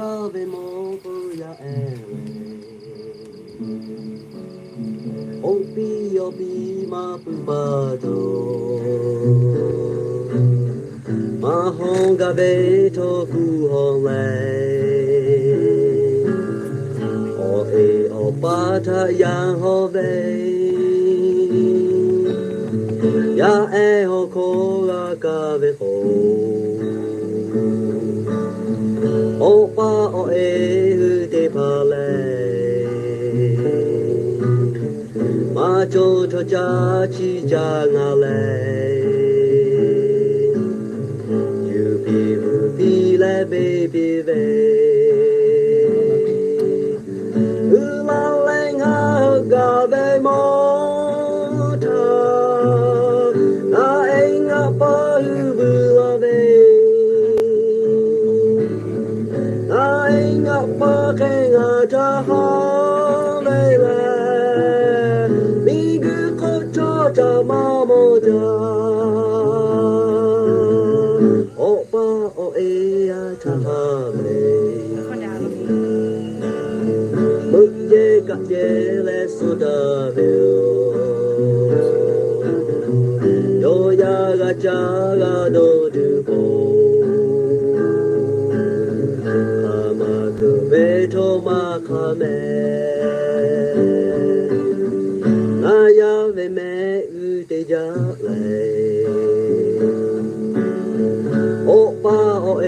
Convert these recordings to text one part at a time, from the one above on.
Aˉ ve mawˇ k'o yaˇ ehˉ leh, k'oˆ piˇ yawˇ piˇ maˇ pui pa taw, maˇ hawˇ gaˇ ve htawˇ kuˬ hawˇ leh, awˬ e awˬ pa htaꞈ yaˇ hawˇ ve, yaˇ ehˉ hawˇ hkawˇ g'a kaˇ ve k'o, awˬ pa awˬ e hui teˇ hpaˍ lehˬ, maˇ cawˬ chaw caˇ chi caˇ ngaˬ leh, yuˬ piˇ vuiˬ piˇ leh beˇ piˇ ve, uiˍ la leh ngaˬ hui gaˬ ve mawˇ htaˇ, ngaˬ e ngaˬ pa hui vuiˬ la ve, ngaˬ e ngaˬ pa hk'e ngaˬ htaꞈ haˉ ve lehˬ, miˬguiˬ hk'oˆ cawˇ caꞈ maˇ mawˬ jaˇ. Awˬ pa awˬ e yaˇ htaꞈ haˉ ve, meuꞈ jehˇ kaꞈ jehˇ leh suh taˍ ve yoˬ. Yawˇ yaˇ g'a caˇ g'a dawˇ tuˬ k'o, hk'aˬ ma hkeuꞈ ve htawˇ maˇ hk'a mehˍ. Ngaˬ yaˇ ve mehˆ g'uˇ teˇ jaˇ leh, awˬ pa awˬ e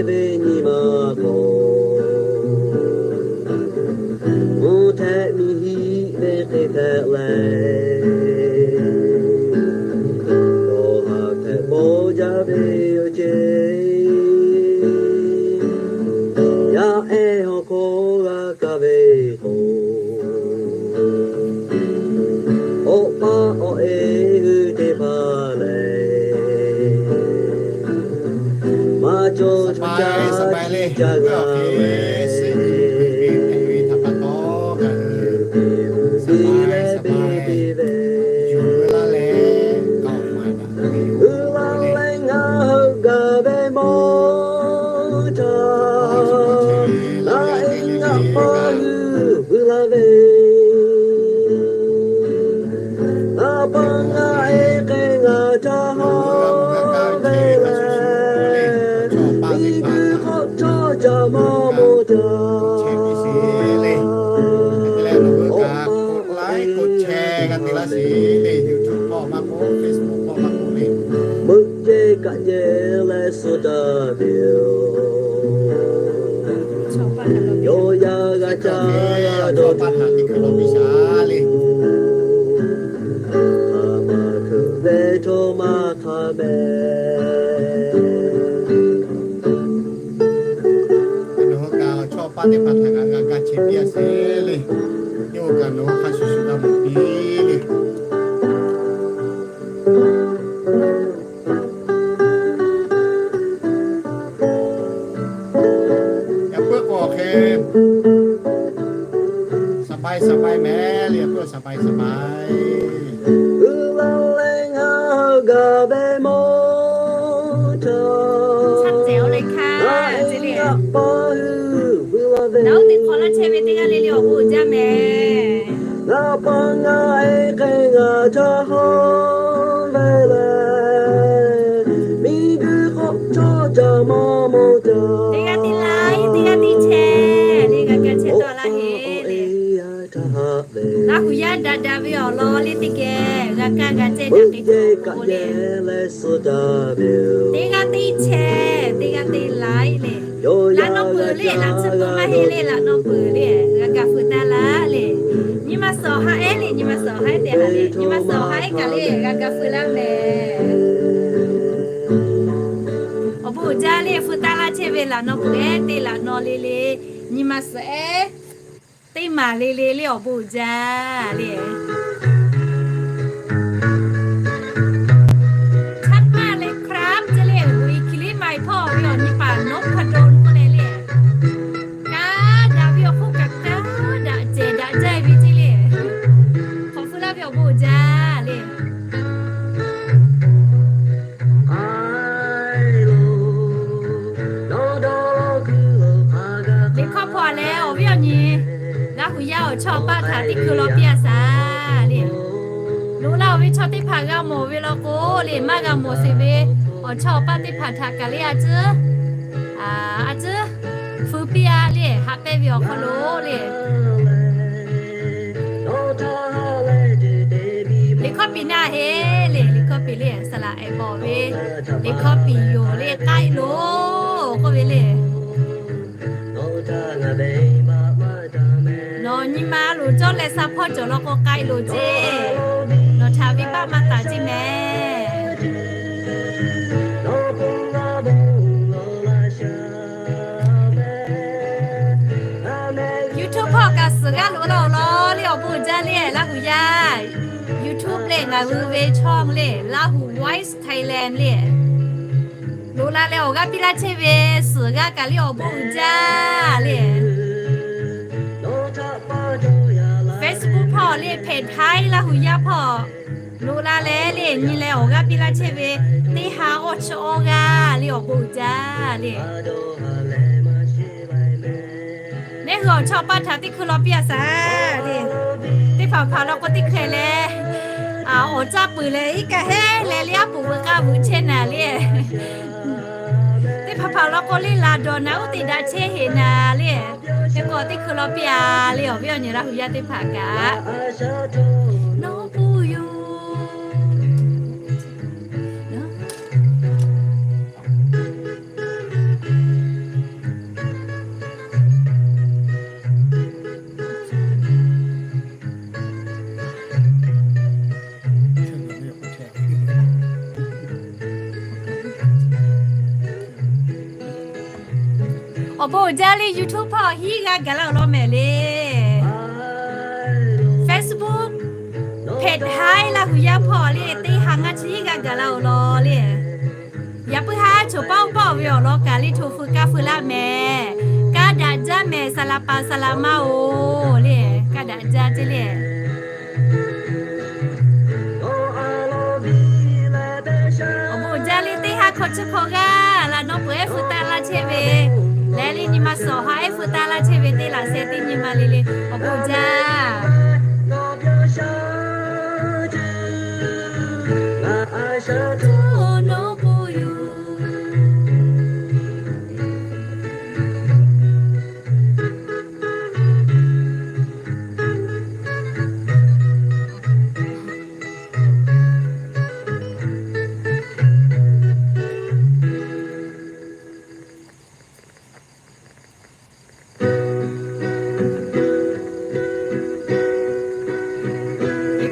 ve nyi ma k'o, mvuhˇ htehꞈ miˬ hiˆ ve hk'e hpehꞈ leh, dawˬ haˍ hpehꞈ bawˇ jaˇ ve yoˬ ceˇ. Yaˇ ehˉ hawˇ hkawˇ g'a kaˇ ve k'o, awˬ pa awˬ e hui teˇ hpaˍ lehˬ, maˇ cawˬ chaw caˇ chi caˇ g'a ve, piˇ leh beˇ piˇ ve, uiˍ la leh ngaˬ hui gaˬ ve mawˇ htaˇ, ngaˬ e ngaˬ pa hui vuiˬ la ve, ngaˬ pa ngaˬ e hk'e ngaˬ htaꞈ haˉ ve lehˬ, miˬguiˬ hk'oˆ cawˇ caꞈ maˇ mawˬ jaˇ. Awˬ pa awˬ e htaꞈ haˉ ve, meuꞈ jehˇ kaꞈ jehˇ leh suh taˍ ve yoˬ. Yawˇ yaˇ g'a caˇ g'a dawˇ tuˬ k'o, hk'aˬ ma hkeuꞈ ve htawˇ maˇ hk'a mehˍ. Nawˬ hui kaꞈ chaw paˇ teˇ hpaˍ htaꞈ kaꞈ g'a ga chehˇ piˇ a sheˍ le. Yawˇ hui kaꞈ nawˬ hui hk'a shuˍ shuˍ g'a mawˬ piˇ le. Yaꞈ puiˉ k'o hk'e, saˍ pai saˍ pai mehˍ le, yaꞈ puiˉ saˍ pai saˍ pai. Uiˍ la leh ngaˬ hui gaˬ ve mawˇ htaˇ, ngaˬ e ngaˬ pa hui vuiˬ la ve, naˉ teˇ hk'awꞈ laˇ chehˇ ve teˇ g'aˇ le le awˬ bon uiˍ jaˇ mehˍ. Ngaˬ pa ngaˬ e hk'e ngaˬ htaꞈ haˉ ve lehˬ, miˬguiˬ hk'oˆ cawˇ caꞈ maˇ mawˬ jaˇ. Teˇ g'aˇ teˇ laiˉ teˇ g'aˇ teˇ chehˇ le g'a kaˇ chehˇ taw laˇ heˆ le. Laˇ huˍ yaˇ daꞈ daꞈ ve awˬ lawn le teˇ geh g'a kaˇ g'a cehˇ jaˇ k'e kaꞈ le. Teˇ g'aˇ teˇ chehˇ, teˇ g'aˇ teˇ laiˉ le. Laꞈ nawˇ peuˬ le, laꞈ tsuhˇ peuˬ maˇ heˆ le, laꞈ nawˇ peuˬ le, g'a kaˇ fuiˍ taˍ laˇ le. Nyi ma suhˍ haˉ ehˉ le, nyi ma suhˍ haˉ ehˉ te haꞈ le, nyi ma suhˍ haˉ ehˉ kaꞈ le g'a kaˇ fuiˍ laˇ mehˍ. Awˬ bon uiˍ jaˇ le, fuiˍ taˍ laˇ chehˇ ve laꞈ nawˇ peuˬ ehˉ te laꞈ nawˇ le le, nyi ma suhˍ ehˉ teˇ maˬ le le le awˬ bon uiˍ jaˇ le. Chaꞈ paˆ leh ครับ ceˇ le, g'uiˬ kiˬ liˇ ma e htawˇ ve awˬ nyi paˍ นพดล k'oˆ leh le, kaˇ daꞈ ve awˬ hk'oˆ kaꞈ kaˇ daꞈ jehˬ daꞈ jaˇ ve ceˇ le. Hk'awꞈ fuiˍ laˇ ve awˬ bon uiˍ jaˇ le. Aˬ lo, dawˇ dawˇ kuiˬ lo hk'a gaˇ Laˇ hu yaˇ awˬ chawˇ awˬ paˆ htaꞈ teˇ hkui law piˇ a shaˍ le. Loꞈ laˇ-oˬ ve chaw teˇ hpaˍ g'a mawˬ ve law k'o le, maˇ g'a mawˬ sheˍ ve awˬ chawˇ awˬ paˆ teˇ hpaˍ htaꞈ kaꞈ le a ciˉ, a ciˉ fui piˇ a le, haꞈ pehnˇ ve awˬ hk'aw lo le. Liꞈ hkawˇ piˍ naˆ heˆ le, liꞈ hkawˇ piˍ le, saˍ laꞈ ehˍ bawˬ ve liꞈ hkawˇ piˍ yoˬ le, k'ai loˬ k'oˆ ve le. Nawˬ nyi ma loˍ cawˇ leh sha hpawˇ cawˬ law k'o k'ai loˬ ceˇ. Nawˬ htaꞈ venˇbaˆ maˇ taˍ ceˇ mehˍ. YouTube hpawˇ kaꞈ suhˍ g'aˇ loꞈ laˇ-oˬ law le, awˬ bon uiˍ jaˇ le Laˇ hu yaˇ. YouTube lehˬ ngaˬ hui ve ช่อง le, Lahu Voice Thailand le. Loꞈ la leh awˬ g'aˇ piˇ laˇ chehˇ ve suhˍ g'aˇ kaꞈ le awˬ bon uiˍ jaˇ le. Facebook hpawˇ le, เพจไทย Laˇ hu yaˇ hpawˇ loꞈ la leh le nyi leh awˬ g'aˇ piˇ laˇ chehˇ ve teˇ ha awˇ chi awˇ g'aˇ le awˬ bon uiˍ jaˇ le. Neˇ hui awˬ chawˇ awˬ paˆ htaꞈ teˇ hkui law piˇ a shaˍ le. Teˇ hpaˍ hpaˍ law k'o teˇ hk'e leh, awˬ caˇ peuˬ leh iˉ kaˆ heˉ leh le aˉ poꞈ veuꞈ k'aˇ veuꞈ chehˇ naˍ le. Teˇ hpaˍ hpaˍ law k'o le laˬ dawˬ naˍ uˉ te daꞈ chehˇ heˍ naˍ le. Teˇ k'o teˇ hkui law piˇ a le, awˬ viˉ awˬ nyi Laˇ hu yaˇ teˇ hpaˍ kaꞈ nawˬ pu yoˬ. Awˬ bon uiˍ jaˇ le, YouTube hpawˇ hiˉ g'aˇ gaˬ laˇ-oˬ law mehˍ le. Facebook เพจไทย Laˇ hu yaˇ hpawˇ le teˇ ha ngaˇ chi hiˉ g'aˇ gaˬ laˇ-oˬ law le. Yaꞈ puiˉ haˉ choˬ paˆ oˇ paˆ ve awˬ lawn kaꞈ le hto feu kaˇ feu laˇ mehˍ. Kaˇ daꞈ jaˇ mehˍ, saˍ laꞈ paˍ saˍ laꞈ ma-oˬ le, kaˇ daꞈ jaˇ ceˇ le. Awˬ bon uiˍ jaˇ le, teˇ ha hkawꞈ chi hkawꞈ g'aˇ laꞈ nawˉ peuˬ ehˉ feu taˇ laˇ chehˇ ve, leh le nyi ma suhˍ awˬ ha ehˉ feu taˇ laˇ chehˇ ve teˇ laꞈ sheh teˇ nyi ma le le, awˬ bon uiˍ jaˇ.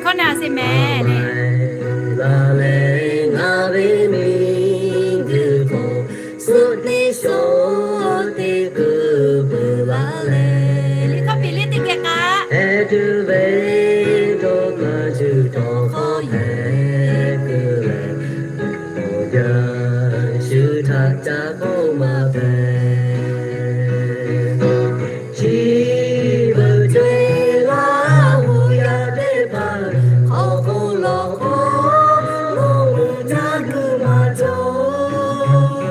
Hkawˇ na se mehˍ le. Laˬ leh ngaˬ ve miˬguiˬ hk'aw suhˆ teˇ shawˉ teˇ keu peuˬ laˬ leh, liꞈ hkawˇ piˍ le teˇ geh k'aꞈ heh tuˬ ve dawˇ ma cuˬ tawˬ hkawˇ hpehꞈ keu leh, awˬ yanˇ shu htaꞈ ca k'oˆ maˇ hpehꞈ. Chi beuꞈ ceh Laˇ hu yaˇ teˇ hpaˍ hk'aw hk'oˆ lawˬ hk'aw lo mui caˇ kuiˬ maˇ cawˬ.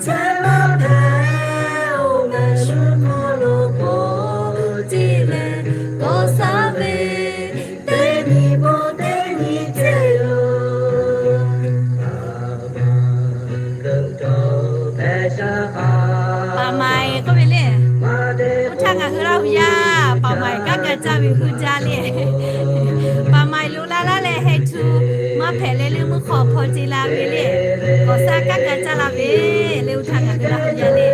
Chehˇ maˇ hpehꞈ-oˬ, ngaˬ shu hk'aw lo k'awꞈ ceˇ leh k'awꞈ shaˉ ve, teˇ nyi pawˆ teˇ nyi ceˇ yoˬ. Paˍ maˍ-eˬ k'oˆ ve le. Oˇ htaˇ ngaˬ hui Laˇ hu yaˇ paˍ maˍ-eˬ kanˉ ka caˇ ve hui jaˇ le. Paˍ maˍ-eˬ loꞈ la laˇ leh heh chu maˇ hpehꞈ leh le meuˇ hk'aw hpaw ce la ve le. K'awꞈ shaˉ kanˉ ka caˇ la ve le. Oˇ htaˇ ngaˬ hui Laˇ hu yaˇ le,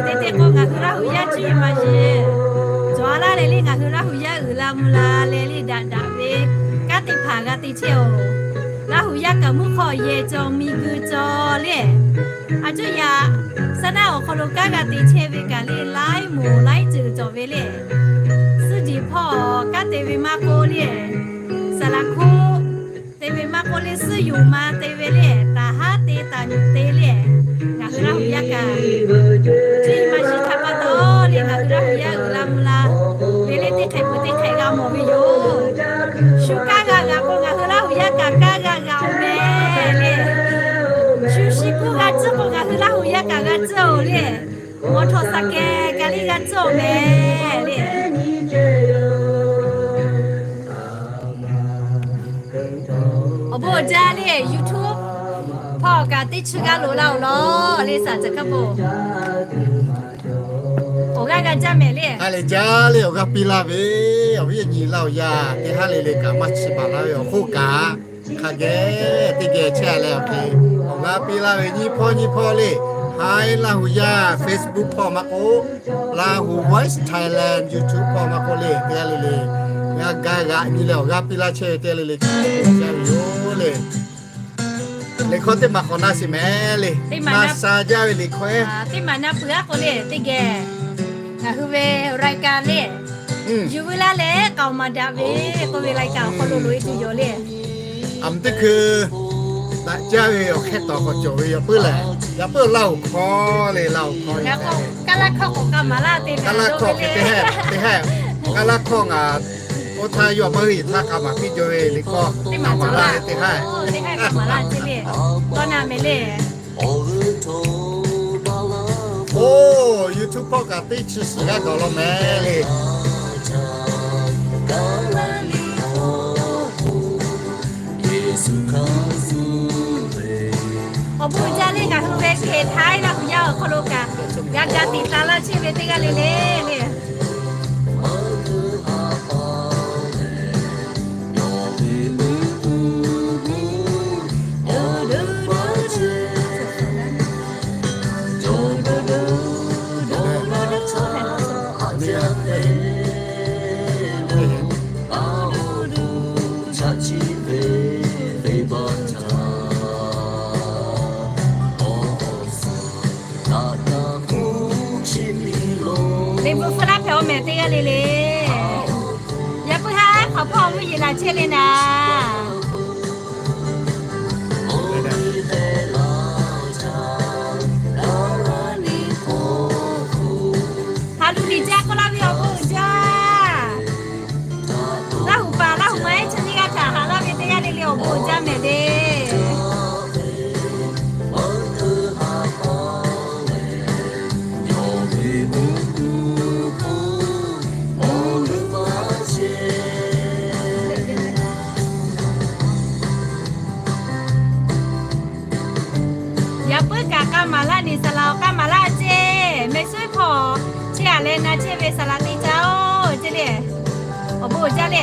teˇ teˇ k'o ngaˬ hui Laˇ hu yaˇ cuˇ yiˍ maˍ yiˍ cawˬ a laˇ leh le, ngaˬ hui Laˇ hu yaˇ uiˍ la mvuh la leh le daꞈ daꞈ ve kanˉ teˇ hpaˍ g'a te chehˇ-oˬ. Laˇ hu yaˇ kaꞈ meuˇ hk'aw yehˬ cawˬ miˬguiˬ cawˬ le. A cuˇ yaꞈ, saˍ naˆ awˬ hk'aw lo kanˉ g'a te chehˇ ve kaꞈ le, laiˉ moˍ laiˉ ceuˬ cawˬ ve le. Suhˆ jeˬ hpawˇ kanˉ te ve maˇ k'oˆ le, saˍ laꞈ hkuˆ te ve maˇ k'oˆ le, suhˆ yuˬ ma te ve le, taˍ haˉ te taˍ yuˬ te le. Ngaˬ hui Laˇ hu yaˇ kaꞈ cuˇ yiˍ maˍ shiˍ htaꞈ pa taw le, ngaˬ hui Laˇ hu yaˇ uiˍ la mvuh la ve le, teˇ hk'e peuˬ teˇ hk'e g'a mawˬ ve yoˬ. Shu kaˇ g'a g'a k'o, ngaˬ hui Laˇ hu yaˇ kaꞈ kaˇ g'a g'a-oˬ mehˍ le. Shu shiˍ kuˇ g'a tcuhˉ k'o, ngaˬ hui Laˇ hu yaˇ kaꞈ g'a tcuhˉ-oˬ le. Mawˬ htawnˍ saˍ kehˬ kaꞈ le g'a tcuhˉ-oˬ mehˍ le. Awˬ jaˇ le YouTube hpawˇ kaꞈ teˇ chi g'aˇ loꞈ la-oˬ law le, saˍ caˬ hkaˇ po. Awˬ g'aˇ g'a jaˇ mehˍ le. Hk'a leh jaˇ le, awˬ g'aˇ piˇ laˇ ve, awˬ viˉ awˬ nyi laˇ-oˬ yaˇ teˇ haˉ le le kaꞈ maˇ chi baˬ laˇ ve awˬ hk'oˆ kaꞈ, hk'a geh teˇ geh chehˇ leh awˬ hk'e, awˬ g'aˇ piˇ laˇ ve nyiˇ hpawˇ nyiˇ hpawˇ le, Hai Laˇ hu yaˇ Facebook hpawˇ maˇ k'oˆ, Lahu Voice Thailand YouTube hpawˇ maˇ k'oˆ le, teˇ g'aˇ le le g'a ga g'aꞈ nyi leh awˬ g'aˇ piˇ laˇ chehˇ ve teˇ g'aˇ le le kaꞈ jaˇ ve yoˬ le. Liꞈ hkawˇ teˇ maˬ k'awꞈ na sheˍ mehˍ le. Teˇ maˬ na sha jaˇ ve liꞈ hkawˇ, teˇ maˬ na peuˬ aˉ k'o le, teˇ geh ngaˬ hui ve รายการ le, yuˬ veu laˇ leh k'aoˍ maˍ daꞈ ve k'oˆ ve รายการ awˬ hk'aw lo loꞈ-e tuˬ yoˬ le. Aˬ mvuhˇ teˇ hkui daꞈ jaˇ ve awˬ hk'ehˇ tawˍ k'awꞈ cawˬ ve yaꞈ puiˉ lehˬ, yaꞈ puiˉ Laˇ hu hkawˇ le, Laˇ hu hkawˇ, Kaˇlaˇ hkawˇ k'awꞈ k'a maˍ laˇ te, Kaˇlaˇ hkawˇ te, Kaˇlaˇ hkawˇ ngaˬ oˇ htaˇ yawˇ maˇ hui iˍ htaˇ k'a maˍ piˇ jaw ve liꞈ hkawˇ teˇ maˬ maˍ laˇ te, teˇ haˉ k'a maˍ laˇ te le, k'awꞈ na mehˍ le. Oˇ, YouTube hpawˇ kaꞈ teˇ chi suhˍ g'aˇ k'awꞈ law mehˍ le. Awˬ bon jaˇ le, ngaˬ hui ve เพจ Hai Laˇ hu yaˇ awˬ hk'aw lo kaꞈ g'a ga tiꞈ ta laˇ chehˇ ve teˇ g'aˇ le le le. Liꞈ bvuhꞈ hpfuhˇ laˇ hpehꞈ-oˬ mehˍ teˇ g'aˇ le le. Yaꞈ puiˉ haˉ hk'aw hpawˇ mvuhˇ yeˬ laˬ chehˇ le naˍ. Haˍ luˬ liꞈ jaˇ k'oˆ laˇ ve awˬ bon uiˍ jaˇ. Laˇ hu paˍ Laˇ hu ma ehˉ chi teˇ g'aˇ htaꞈ haꞈ laˇ ve teˇ g'aˇ le le awˬ bon uiˍ jaˇ mehˍ le. Yaꞈ puiˉ kaꞈ k'a maˍ laˇ neˬ saˍ laˍ awˬ k'a maˍ laˇ ceˇ. Mehˍ suiˉ hpawˇ chi aꞈ leh na chehˇ ve saˍ laˍ teˇ caˇ-oˬ ceˇ le. Awˬ bon uiˍ jaˇ le.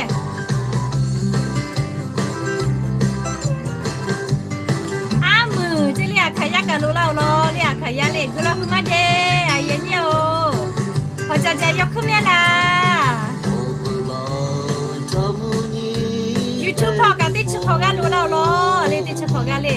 Aˉ muiˬ ceˇ le, aˬ hkaˍ yaˇ kaꞈ loꞈ laˇ-oˬ law le, aˬ hkaˍ yaˇ le, guˇ laˇ hui maˇ jehˇ, aˬ yehˬ nyiˇ-oˬ. Hk'aw caˬ caˬ yaw hkuiˉ mehˍ laˇ. YouTube hpawˇ kaꞈ teˇ chi hk'awꞈ g'aˇ loꞈ laˇ-oˬ law le, teˇ chi hk'awꞈ g'aˇ le.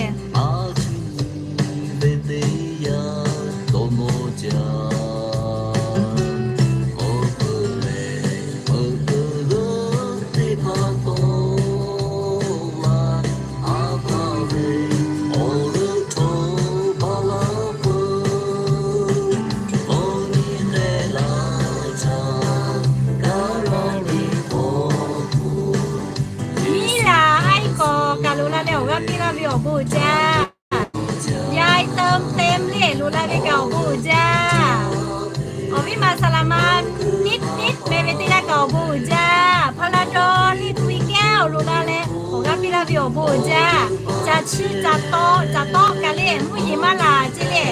Iˉ laˬ iˉ k'awꞈ kaꞈ loꞈ la leh awˬ g'aˇ piˇ laˇ ve awˬ bon uiˍ jaˇ. Yaˇ iˉ teuˇ te le loꞈ la ve kaꞈ awˬ bon uiˍ jaˇ. Awˬ viˉ ma saˍ laˍ ma niˉ niˉ meh ve teˇ g'aˇ kaꞈ awˬ bon uiˍ jaˇ. Hpaˇ laˇ dawˇ liˇ tu iˉ kehˉ awˬ loꞈ la leh awˬ g'aˇ piˇ laˇ ve awˬ bon uiˍ jaˇ. Caˬ chi caˬ tawˆ caˬ tawˆ kaꞈ le mvuhˇ yeˬ maˇ laˬ ceˇ le.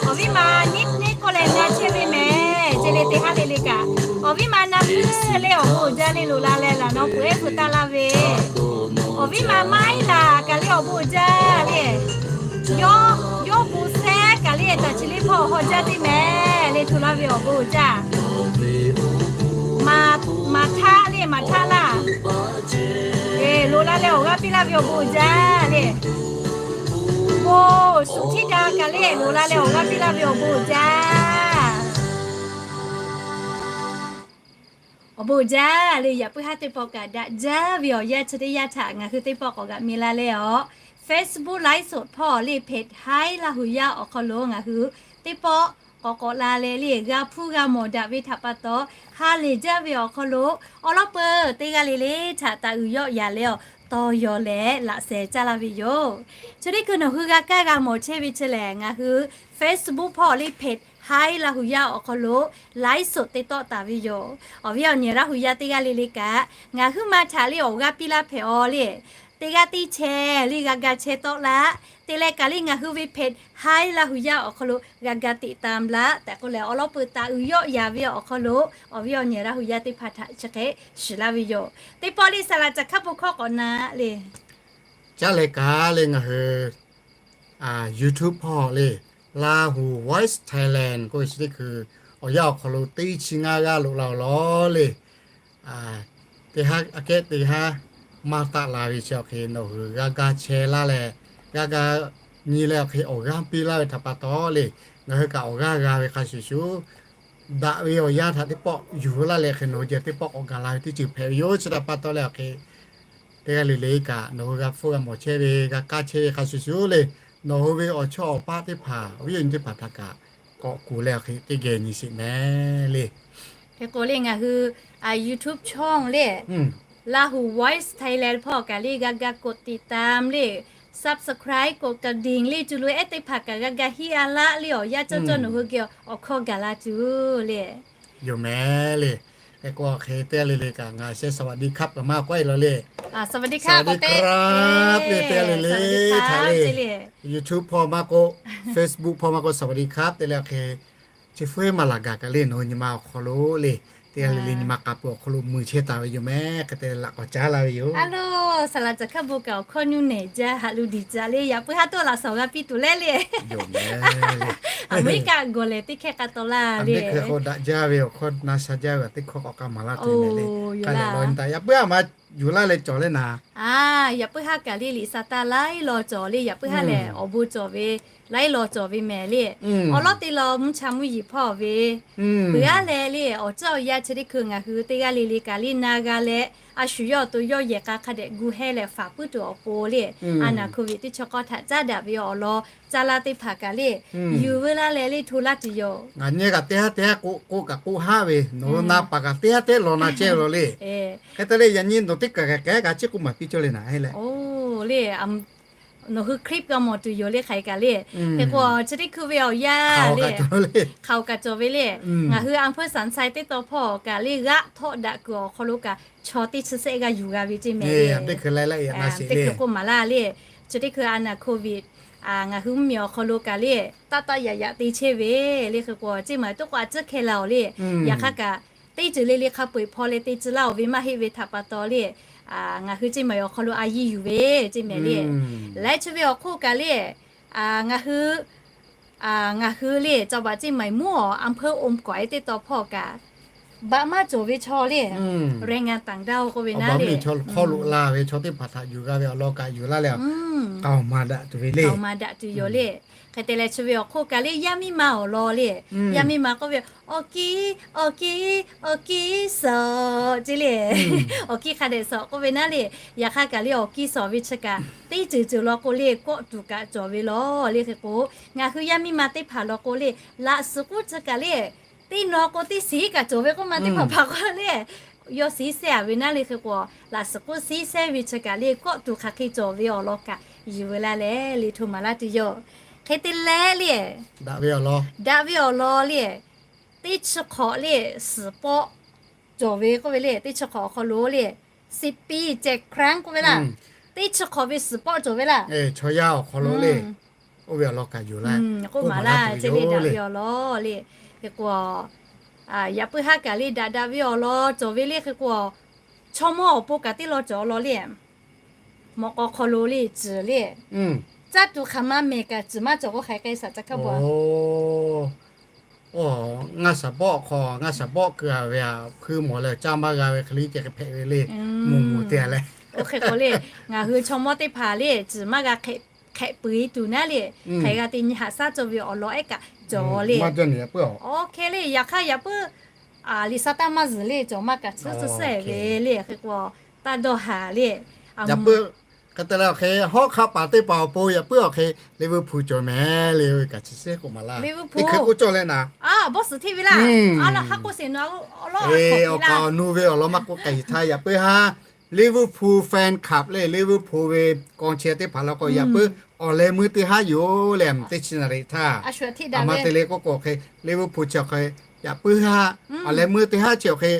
Awˬ viˉ ma niˉ niˉ k'oˆ leh na chehˇ ve mehˍ ceˇ le, teˇ haˉ le le kaꞈ. Awˬ viˉ ma na puiˉ le awˬ bon uiˍ jaˇ le loꞈ la leh laꞈ nawˉ peuˬ ehˉ hpu taˇ laˇ ve. Awˬ viˉ ma maˇ iˉ laˬ kaꞈ le awˬ bon uiˍ jaˇ le. Yawˇ, yawˇ bon sehˉ kaꞈ le taˍ chi liˇ hpawˇ haw jaˇ teˇ mehˍ le, hto laˇ ve awˬ bon uiˍ jaˇ. Maˍ htaˆ le maˍ htaˆ laˇ. Eˬ, loꞈ la leh awˬ g'aˇ piˇ laˇ ve awˬ bon uiˍ jaˇ le. Bon suhˍ htiˇ daꞈ kaꞈ le loꞈ la leh awˬ g'aˇ piˇ laˇ ve awˬ bon uiˍ jaˇ. Awˬ bon uiˍ jaˇ le, yaꞈ puiˉ haˉ teˇ pawˆ kaꞈ daꞈ jaˇ ve awˬ yanˇ chi teˇ yanˇ htaꞈ ngaˬ hui teˇ pawˆ k'awꞈ g'aꞈ mi la leh awˬ Facebook ไลฟ์สด hpawˇ le เพจ Hai Laˇ hu yaˇ awˬ hk'aw lo ngaˬ hui teˇ pawˆ k'awꞈ k'awꞈ la leh le g'a hpuˇ g'a mawˬ daꞈ ve htaꞈ pa taw, ha lehˬ jaˇ ve awˬ hk'aw lo awˬ lawn peuˬ teˇ g'aˇ le le htaꞈ taˍ uiˍ yawˆ yaˍ leh awˬ tawˇ yaw leh laꞈ sheh caˇ laˇ ve yoˬ. Chi teˇ hkui nawˬ hui g'a kaˇ g'a mawˬ chehˇ ve chi lehˬ, ngaˬ hui Facebook hpawˇ le เพจ Hai Laˇ hu yaˇ awˬ hk'aw lo ไลฟ์สด te tawˆ taˍ ve yoˬ. Awˬ viˉ awˬ nyi Laˇ hu yaˇ teˇ g'aˇ le le kaꞈ ngaˬ huiˉ ma htaꞈ le awˬ g'aˇ piˇ laˇ hpehꞈ-aw le. teˇ g'aˇ teˇ chehˇ le g'a ga chehˇ tawˆ laˇ. Te leh kaꞈ le ngaˬ hui ve เพจ Hi Laˇ hu yaˇ awˬ hk'aw lo g'a ga ติดตาม laˇ tehꞈ k'oˆ leh, awˬ lawn peuˬ taˍ uiˍ yawˆ yaˍ ve awˬ hk'aw lo awˬ viˉ awˬ nyi Laˇ hu yaˇ teˇ hpaˍ htaꞈ chi hk'e shiˍ laˇ ve yoˬ. Teˇ pawˆ le saˍ laꞈ caˬ hk'aˇ bon hkawˇ k'awꞈ na le. Caˇ leh kaꞈ le ngaˬ hui YouTube hpawˇ le, Lahu Voice Thailand k'oˆ ve chi teˇ hkui awˬ yanˇ awˬ hk'aw lo teˇ chi ngaˇ g'aˇ loꞈ la awˬ lawn le. Teˇ haˉ aꞈ kehˉ teˇ haˉ maˇ taˆ la ve chi awˬ hk'e nawˬ hui g'a ga chehˇ laˇ leh, g'a ga nyi leh awˬ hk'e awˬ g'aˇ piˇ laˇ ve htaꞈ pa taw le, ngaˬ hui kaꞈ awˬ g'aˇ g'a ve hk'a shuˍ shuˍ, daꞈ ve awˬ yanˇ htaꞈ teˇ pawˆ yuˬ laˇ leh hk'e nawˬ hui geh teˇ pawˆ k'awꞈ gaˬ la ve teˇ ceuˬ hpehꞈ ve yoˬ. Chi htaꞈ pa taw leh awˬ hk'e teˇ g'aˇ le le kaꞈ nawˬ hui g'a hpfuhˇ g'a mawˬ chehˇ ve, g'a kaˇ chehˇ ve hk'a shuˍ shuˍ le, nawˬ hui ve awˬ chawˇ awˬ paˆ teˇ hpaˍ awˬ viˉ awˬ nyi teˇ hpaˍ htaꞈ kaꞈ k'awꞈ kuˬ leh awˬ hk'e teˇ geh nyi sheˍ mehˍ le. Hk'e k'o le ngaˬ hui YouTube ช่อง le, Lahu Voice Thailand hpawˇ kaꞈ le g'a ga กดติดตาม le, subscribe กดกระดิ่ง le, cuˬ lo ehˉ teˇ hpaˍ kaꞈ g'a ga hiˆ a laˆ le, awˬ yanˇ cawˇ cawˇ nawˬ hui geh awˬ hkawˇ gaˬ la tuˬ le. Yoˬ mehˍ le. Hk'e k'o hk'e teˇ g'aˇ le le kaꞈ ngaˬ sheh สวัสดีครับ kaꞈ maˇ k'oˆ e law le. สวัสดีครับ le teˇ g'aˇ le le htaꞈ le, YouTube hpawˇ maˇ k'oˆ, Facebook hpawˇ maˇ k'oˆ, สวัสดีครับ te leh awˬ hk'e chi hpfuhˇ maˍ laˬ gaˬ kaꞈ le nawˬ hui nyi ma awˬ hk'aw lo le, teˇ g'aˇ le le nyi ma k'a peuˬ awˬ hk'aw lo mui chehˇ taˍ ve yoˬ mehˍ. Hk'e te laꞈ k'awꞈ caˉ laˇ ve yoˬ. Alo, saˍ laꞈ caˬ hk'aˇ bon kaꞈ awˬ hkawˇ nuˇ nehˬ jaˇ haꞈ lu diˬ caˬ le, yaꞈ puiˉ haˉ toˆ laꞈ shawˍ g'a piˇ tuˬ leh le. Aˍmeˍriˆkaˆ gawˬ lehˬ teˇ hkehˇ k'a taw laˇ le. Hk'e k'o daꞈ jaˇ ve awˬ hkawˇ na sha jaˇ ve teˇ hkawˇ k'awꞈ k'a maˍ laˇ tuˬ mehˍ le. K'ai leh law nyi taˍ, yaꞈ puiˉ haˉ maˇ yuˬ laˇ leh cawˬ leh naˍ. Yaꞈ puiˉ haˉ kaꞈ le liꞈ sa taˇ laiˉ law cawˬ le, yaꞈ puiˉ haˉ lehˬ awˬ bon cawˬ ve, laiˉ law cawˬ ve mehˍ le. Awˬ lawˉ te law mvuhˇ cha mvuhˇ yiˍ hpawˇ ve, peuˬ aˉ leh le awˬ ceuˬ awˬ yanˇ chi teˇ hkui ngaˬ hui teˇ g'aˇ le le kaꞈ le na g'a leh, a shu yawˇ awˬ to yawˇ yehˬ k'a hk'a dehꞈ gu heh leh faˍ puiˉ tuˬ awˬ pon le, a naˍ โควิด teˇ chaw hk'aw htaꞈ caˉ daꞈ ve awˬ lawn caˇ laˇ teˇ hpaˍ kaꞈ le, yuˬ veu laˇ leh le hto laˇ tuˬ yoˬ. Ngaˬ nyi kaꞈ teˇ haˉ teˇ haˉ k'oˆ k'oˆ kaꞈ k'oˆ haˉ ve, nawˬ hui na paˍ kaꞈ teˇ haˉ teˇ haˉ law na chehˇ ve law le. Hk'e te leh yaꞈ nyi nawˬ teˇ kaˬ kaꞈ k'ehˉ kaꞈ chiˉ k'oˆ maˍ piˇ cawˇ le naˍ le. Nawˬ hui คลิป g'a mawˬ tuˬ yoˬ le hk'aˬ hk'e kaꞈ le. Hk'e k'o chi teˇ hkui ve awˬ yanˇ le, hk'aˬ kaꞈ cawˬ ve le. Ngaˬ hui อำเภอสันทราย teˇ taw hpawˇ kaꞈ le g'aˆ htawˆ daꞈ kuiˬ awˬ hk'aw lo kaꞈ chaw teˇ chi sehˆ g'a yuˬ g'a ve ceˇ mehˍ le. Teˇ hkui k'oˆ maˍ laˇ le. Chi teˇ hkui a naˍ โควิด ngaˬ hui mvuhˇmiˬ awˬ hk'aw lo kaꞈ le taˆ taˆ yaꞈ yaꞈ te chehˇ ve le. Hk'e k'o ceˇ maˬ toˆ k'o a ciˉ hkeh la awˬ le. Yaꞈ hk'aˇ kaꞈ teˇ ceuˬ le le hk'a peu-eˬ hpaw leh te tcuh laˇ awˬ ve maˇ heˆ ve htaꞈ pa taw le, ngaˬ hui ceˇ maˬ awˬ hk'aw lo a yiˇ yuˬ ve ceˇ mehˍ le. Laiˉ chi ve awˬ hk'oˆ kaꞈ le, ngaˬ hui ngaˬ hui le จังหวัดเชียงใหม่ mvuhˇ awˬ อำเภอ อมก๋อย teˇ taw hpawˇ kaꞈ baꞈ maˇ cawˬ ve chaw le, แรงงานต่างด้าว k'oˆ ve naˉ le, hk'aw loꞈ la ve chaw teˇ hpaˍ htaꞈ yuˬ g'a ve awˬ lawn kaꞈ yuˬ laˇ leh, k'aoˍ maˍ daꞈ tuˬ ve le. K'aoˍ maˍ daꞈ tuˬ yoˬ le. Hk'e te leh chi ve awˬ hk'oˆ kaꞈ le yaˇ miˇ ma awˬ lawn le, yaˇ miˇ ma k'oˆ ve, awˬ kiˉ awˬ kiˉ awˬ kiˉ suhˍ ceˇ le. Awˬ kiˉ hk'a dehꞈ suhˍ k'oˆ ve naˉ le. Yaꞈ hk'aˇ kaꞈ le awˬ kiˉ suhˍ ve chi kaꞈ teˇ ceuˬ ceuˬ law k'o le kawˆ tuˬ kaꞈ cawˬ ve law le. Hk'e k'o ngaˬ hui yaˇ miˇ ma teˇ hpaˍ law k'o le, laꞈ suhˍ k'oˆ chi kaꞈ le teˇ naw k'o teˇ siˉ kaꞈ cawˬ ve k'oˆ ma teˇ hpaˍ hpaˍ k'o le, yawˇ siˉ sehˉ a ve naˉ le. Hk'e k'o laꞈ suhˍ k'oˆ siˉ sehˉ ve chi kaꞈ le kawˆ tuˬ hk'aˬ hk'e cawˬ ve awˬ lawn kaꞈ yuˬ veu laˇ leh le hto maˍ laˇ tuˬ yoˬ. Hk'e te leh le, daꞈ ve awˬ lawn le, teˇ chi hk'awꞈ le suhˍ pawˆ cawˬ ve k'oˆ ve le. Teˇ chi hk'awꞈ awˬ hk'aw lo le, สิบปี เจ็ดครั้ง k'oˆ ve laˇ. Teˇ chi hk'awꞈ ve suhˍ pawˆ cawˬ ve laˇ. Chaw yaˇ awˬ hk'aw lo le, oˇ ve awˬ lawn kaꞈ yuˬ laˇ, k'oˆ maˍ laˇ ceˇ le, daꞈ ve awˬ lawn le. Hk'e k'o yaꞈ puiˉ haˉ kaꞈ le daꞈ daꞈ ve awˬ lawn cawˬ ve le. Hk'e k'o chaw mawˇ awˬ pon kaꞈ teˇ lawn cawˬ awˬ lawn le. Mawꞈ k'aw hk'aw lo le ciˬ le, caˇ tuˬ hk'aˬ ma mehˍ kaꞈ ciˬ maˇ cawˬ k'o hk'aˬ hk'e shaꞈ ca hkaˇ bon a. Ngaˇ shaˍ bawˆ hk'aw ngaˇ shaˍ bawˆ keu a ve a hpuiˇ mawˬ leh caˇ maˇ g'a ve hk'e le ceh hk'e hpehꞈ ve le. Mvuhˇ mvuhˇ te leh, oˇ hk'e k'o le, ngaˬ hui chaw mawˇ teˇ hpaˍ le ciˬ maˇ g'a hk'ehꞈ peuˬ e tuˬ naˉ le, hk'aˬ hk'e g'a te nyi haꞈ shaˉ cawˬ ve awˬ lawn ehˉ kaꞈ cawˬ le. Oˇ hk'e le yaꞈ hk'aˇ yaꞈ puiˉ liꞈ sa taˇ maˇ zuhˬ le cawˬ maˇ kaꞈ tsuhˇ tsuhˇ sehˍ ve le. Hk'e k'o taˇ dawˇ haˍ le. Yaꞈ puiˉ hk'e te leh awˬ hk'e hawˉ hk'aˆ paˍ teˇ hpaˍ awˬ pon yaꞈ puiˉ awˬ hk'e Liverpool cawˬ mehˍ le. Kaꞈ chi sehˉ k'oˆ maˍ laˇ. Liverpool hk'e k'oˆ cawˇ leh naˍ, bawˇ suhˍ hteˇ ve laˇ. A laˇ hk'a k'oˆ sheˍ nawˬ, awˬ kaˍ awˬ nu ve awˬ lawn maˇ k'oˆ k'ai htaˇ yaꞈ puiˉ haˉ Liverpool fan club le, Liverpool ve กองเชียร์ teˇ hpaˍ law k'o yaꞈ puiˉ awˬ leh meuˇ teˇ haˉ yoˬ le. Teˇ chi naˍ riˍ htaˇ a ma te le k'oˆ k'o hk'e Liverpool chi awˬ hk'e yaꞈ puiˉ haˉ awˬ leh meuˇ teˇ haˉ chi awˬ hk'e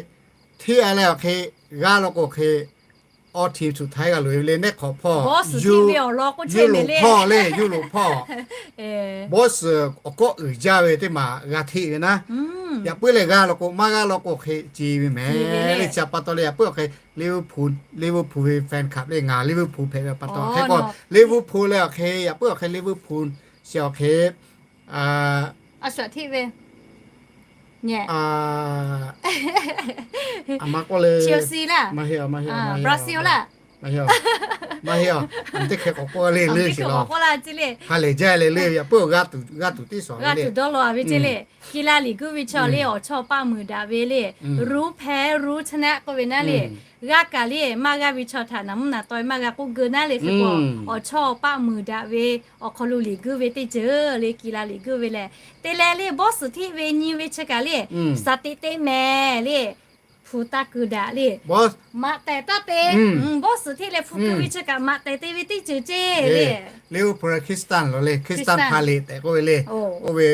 hteˇ a leh awˬ hk'e g'a law k'o hk'e awˇ hti htuꞈ htaˇ g'a loꞈ e ve le, neˆ hk'awꞈ hpawˇ, yuˇ loꞈ hpawˇ le, yuˇ loꞈ hpawˇ, bawˇ suhˍ awˬ kawˆ uiˍ jaˇ ve teˇ maˬ g'a hteˆ ve naˉ. Yaꞈ puiˉ lehˬ g'a law k'o, maˇ g'a law k'o hk'e ce ve mehˍ le. Chi pa taw leh yaꞈ puiˉ awˬ hk'e Liverpool, Liverpool ve fan club le, ngaˬ Liverpool hpehꞈ ve pa taw hk'e k'o, Liverpool leh awˬ hk'e yaꞈ puiˉ awˬ hk'e Liverpool chi awˬ hk'e a shaꞈ hteˆ ve, a ma k'oˆ le, maˇ heˆ, maˇ heˆ, Brazil laˇ, maˇ heˆ, maˇ heˆ, teˇ hkeh k'awꞈ k'oˆ le le shiˍ law, ha lehˬ jaˇ le le, yaꞈ puiˉ g'a tuˬ teˇ shawˍ ve le, dawˇ law ve ce le. กีฬา liꞈ guˇ ve chaw le, awˬ chawˇ paˆ muiˬ daꞈ ve le, รู้แพ้ รู้ชนะ k'oˆ ve naˉ le. G'a kaꞈ le maˇ g'a ve chaw htaꞈ naˬ mvuhˇ naˬ taw maˇ g'a k'oˆ geu naˉ le. Hk'e k'o awˬ chawˇ paˆ muiˬ daꞈ ve awˬ hk'aw lo liꞈ guˇ ve teˇ ceuˬ le, กีฬา liꞈ guˇ ve lehˬ, te leh le bawˇ suhˍ hteˆ ve nyi ve chi kaꞈ le, shaˍ teꞈ teˇ mehˍ le, hpu taˇ keu daꞈ le, maꞈ tehˍ taˇ te, bawˇ suhˍ hteˆ leh hpu keu ve chi kaꞈ maꞈ tehˍ te ve teˇ ceuˬ ce le. Liˇ oˇ hpu Christian law le, Christian hpa le tehꞈ k'oˆ ve le. Oˇ ve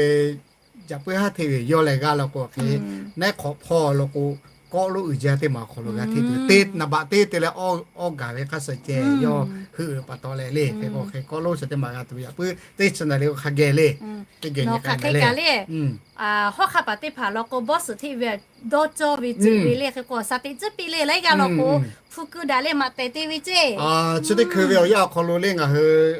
yaꞈ puiˉ haˉ hteˆ ve yawˇ leh g'aˇ law k'o hk'e, neˆ hk'awꞈ hpawˇ law k'o, kawˆ lonˉ uiˍ jaˇ teˇ maˬ awˬ hk'aw lo g'a hteˆ tuˬ, te naˍ baꞈ te te leh awˇ gaˬ ve hk'a suh ceh yawˇ heuˆ ve pa taw leh le. Hk'e k'o hk'e kawˆ lonˉ suhˍ teˇ maˬ g'a tuˬ yaꞈ puiˉ teˇ chi naˍ le k'o hk'a geh le. Teˇ geh nyi k'ai kaꞈ le, hawˉ hk'aˇ paˍ teˇ hpaˍ law k'o bawˇ suhˍ hteˆ ve dawˇ cawˇ ve ceuˬ ve le. Hk'e k'o shaˍ teꞈ tcuhˉ piˇ le, laiˉ g'aˇ law k'o hpu keu daꞈ leh maꞈ tehˍ te ve ce. Chi teˇ hkui ve awˬ yanˇ awˬ hk'aw lo le ngaˬ hui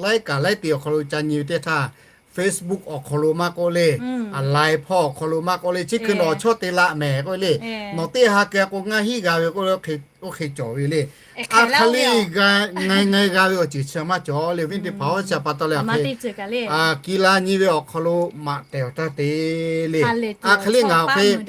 laiˉ kaꞈ laiˉ te awˬ hk'aw lo ca nyi ve teˇ htaˇ, Facebook awˬ hk'aw lo maˇ k'oˆ le, Line hpawˇ awˬ hk'aw lo maˇ k'oˆ le, chi hkui nawˬ chawˇ te laˆ mehˍ k'oˆ le. Nawˬ teˇ ha keu k'o ngaˇ hinˉ g'a ve k'o, oˇ hk'e cawˬ ve le. A hk'aˬ le, ngaˬ ngaˬ g'a ve awˬ ceuˬ chi maˇ cawˬ le. Viˉ teˇ hpaˍ-oˬ, chi pa taw leh awˬ hk'e กีฬา nyi ve awˬ hk'aw lo maꞈ tehˍ awˬ taˇ te le. A hk'aˬ le ngaˬ awˬ hk'e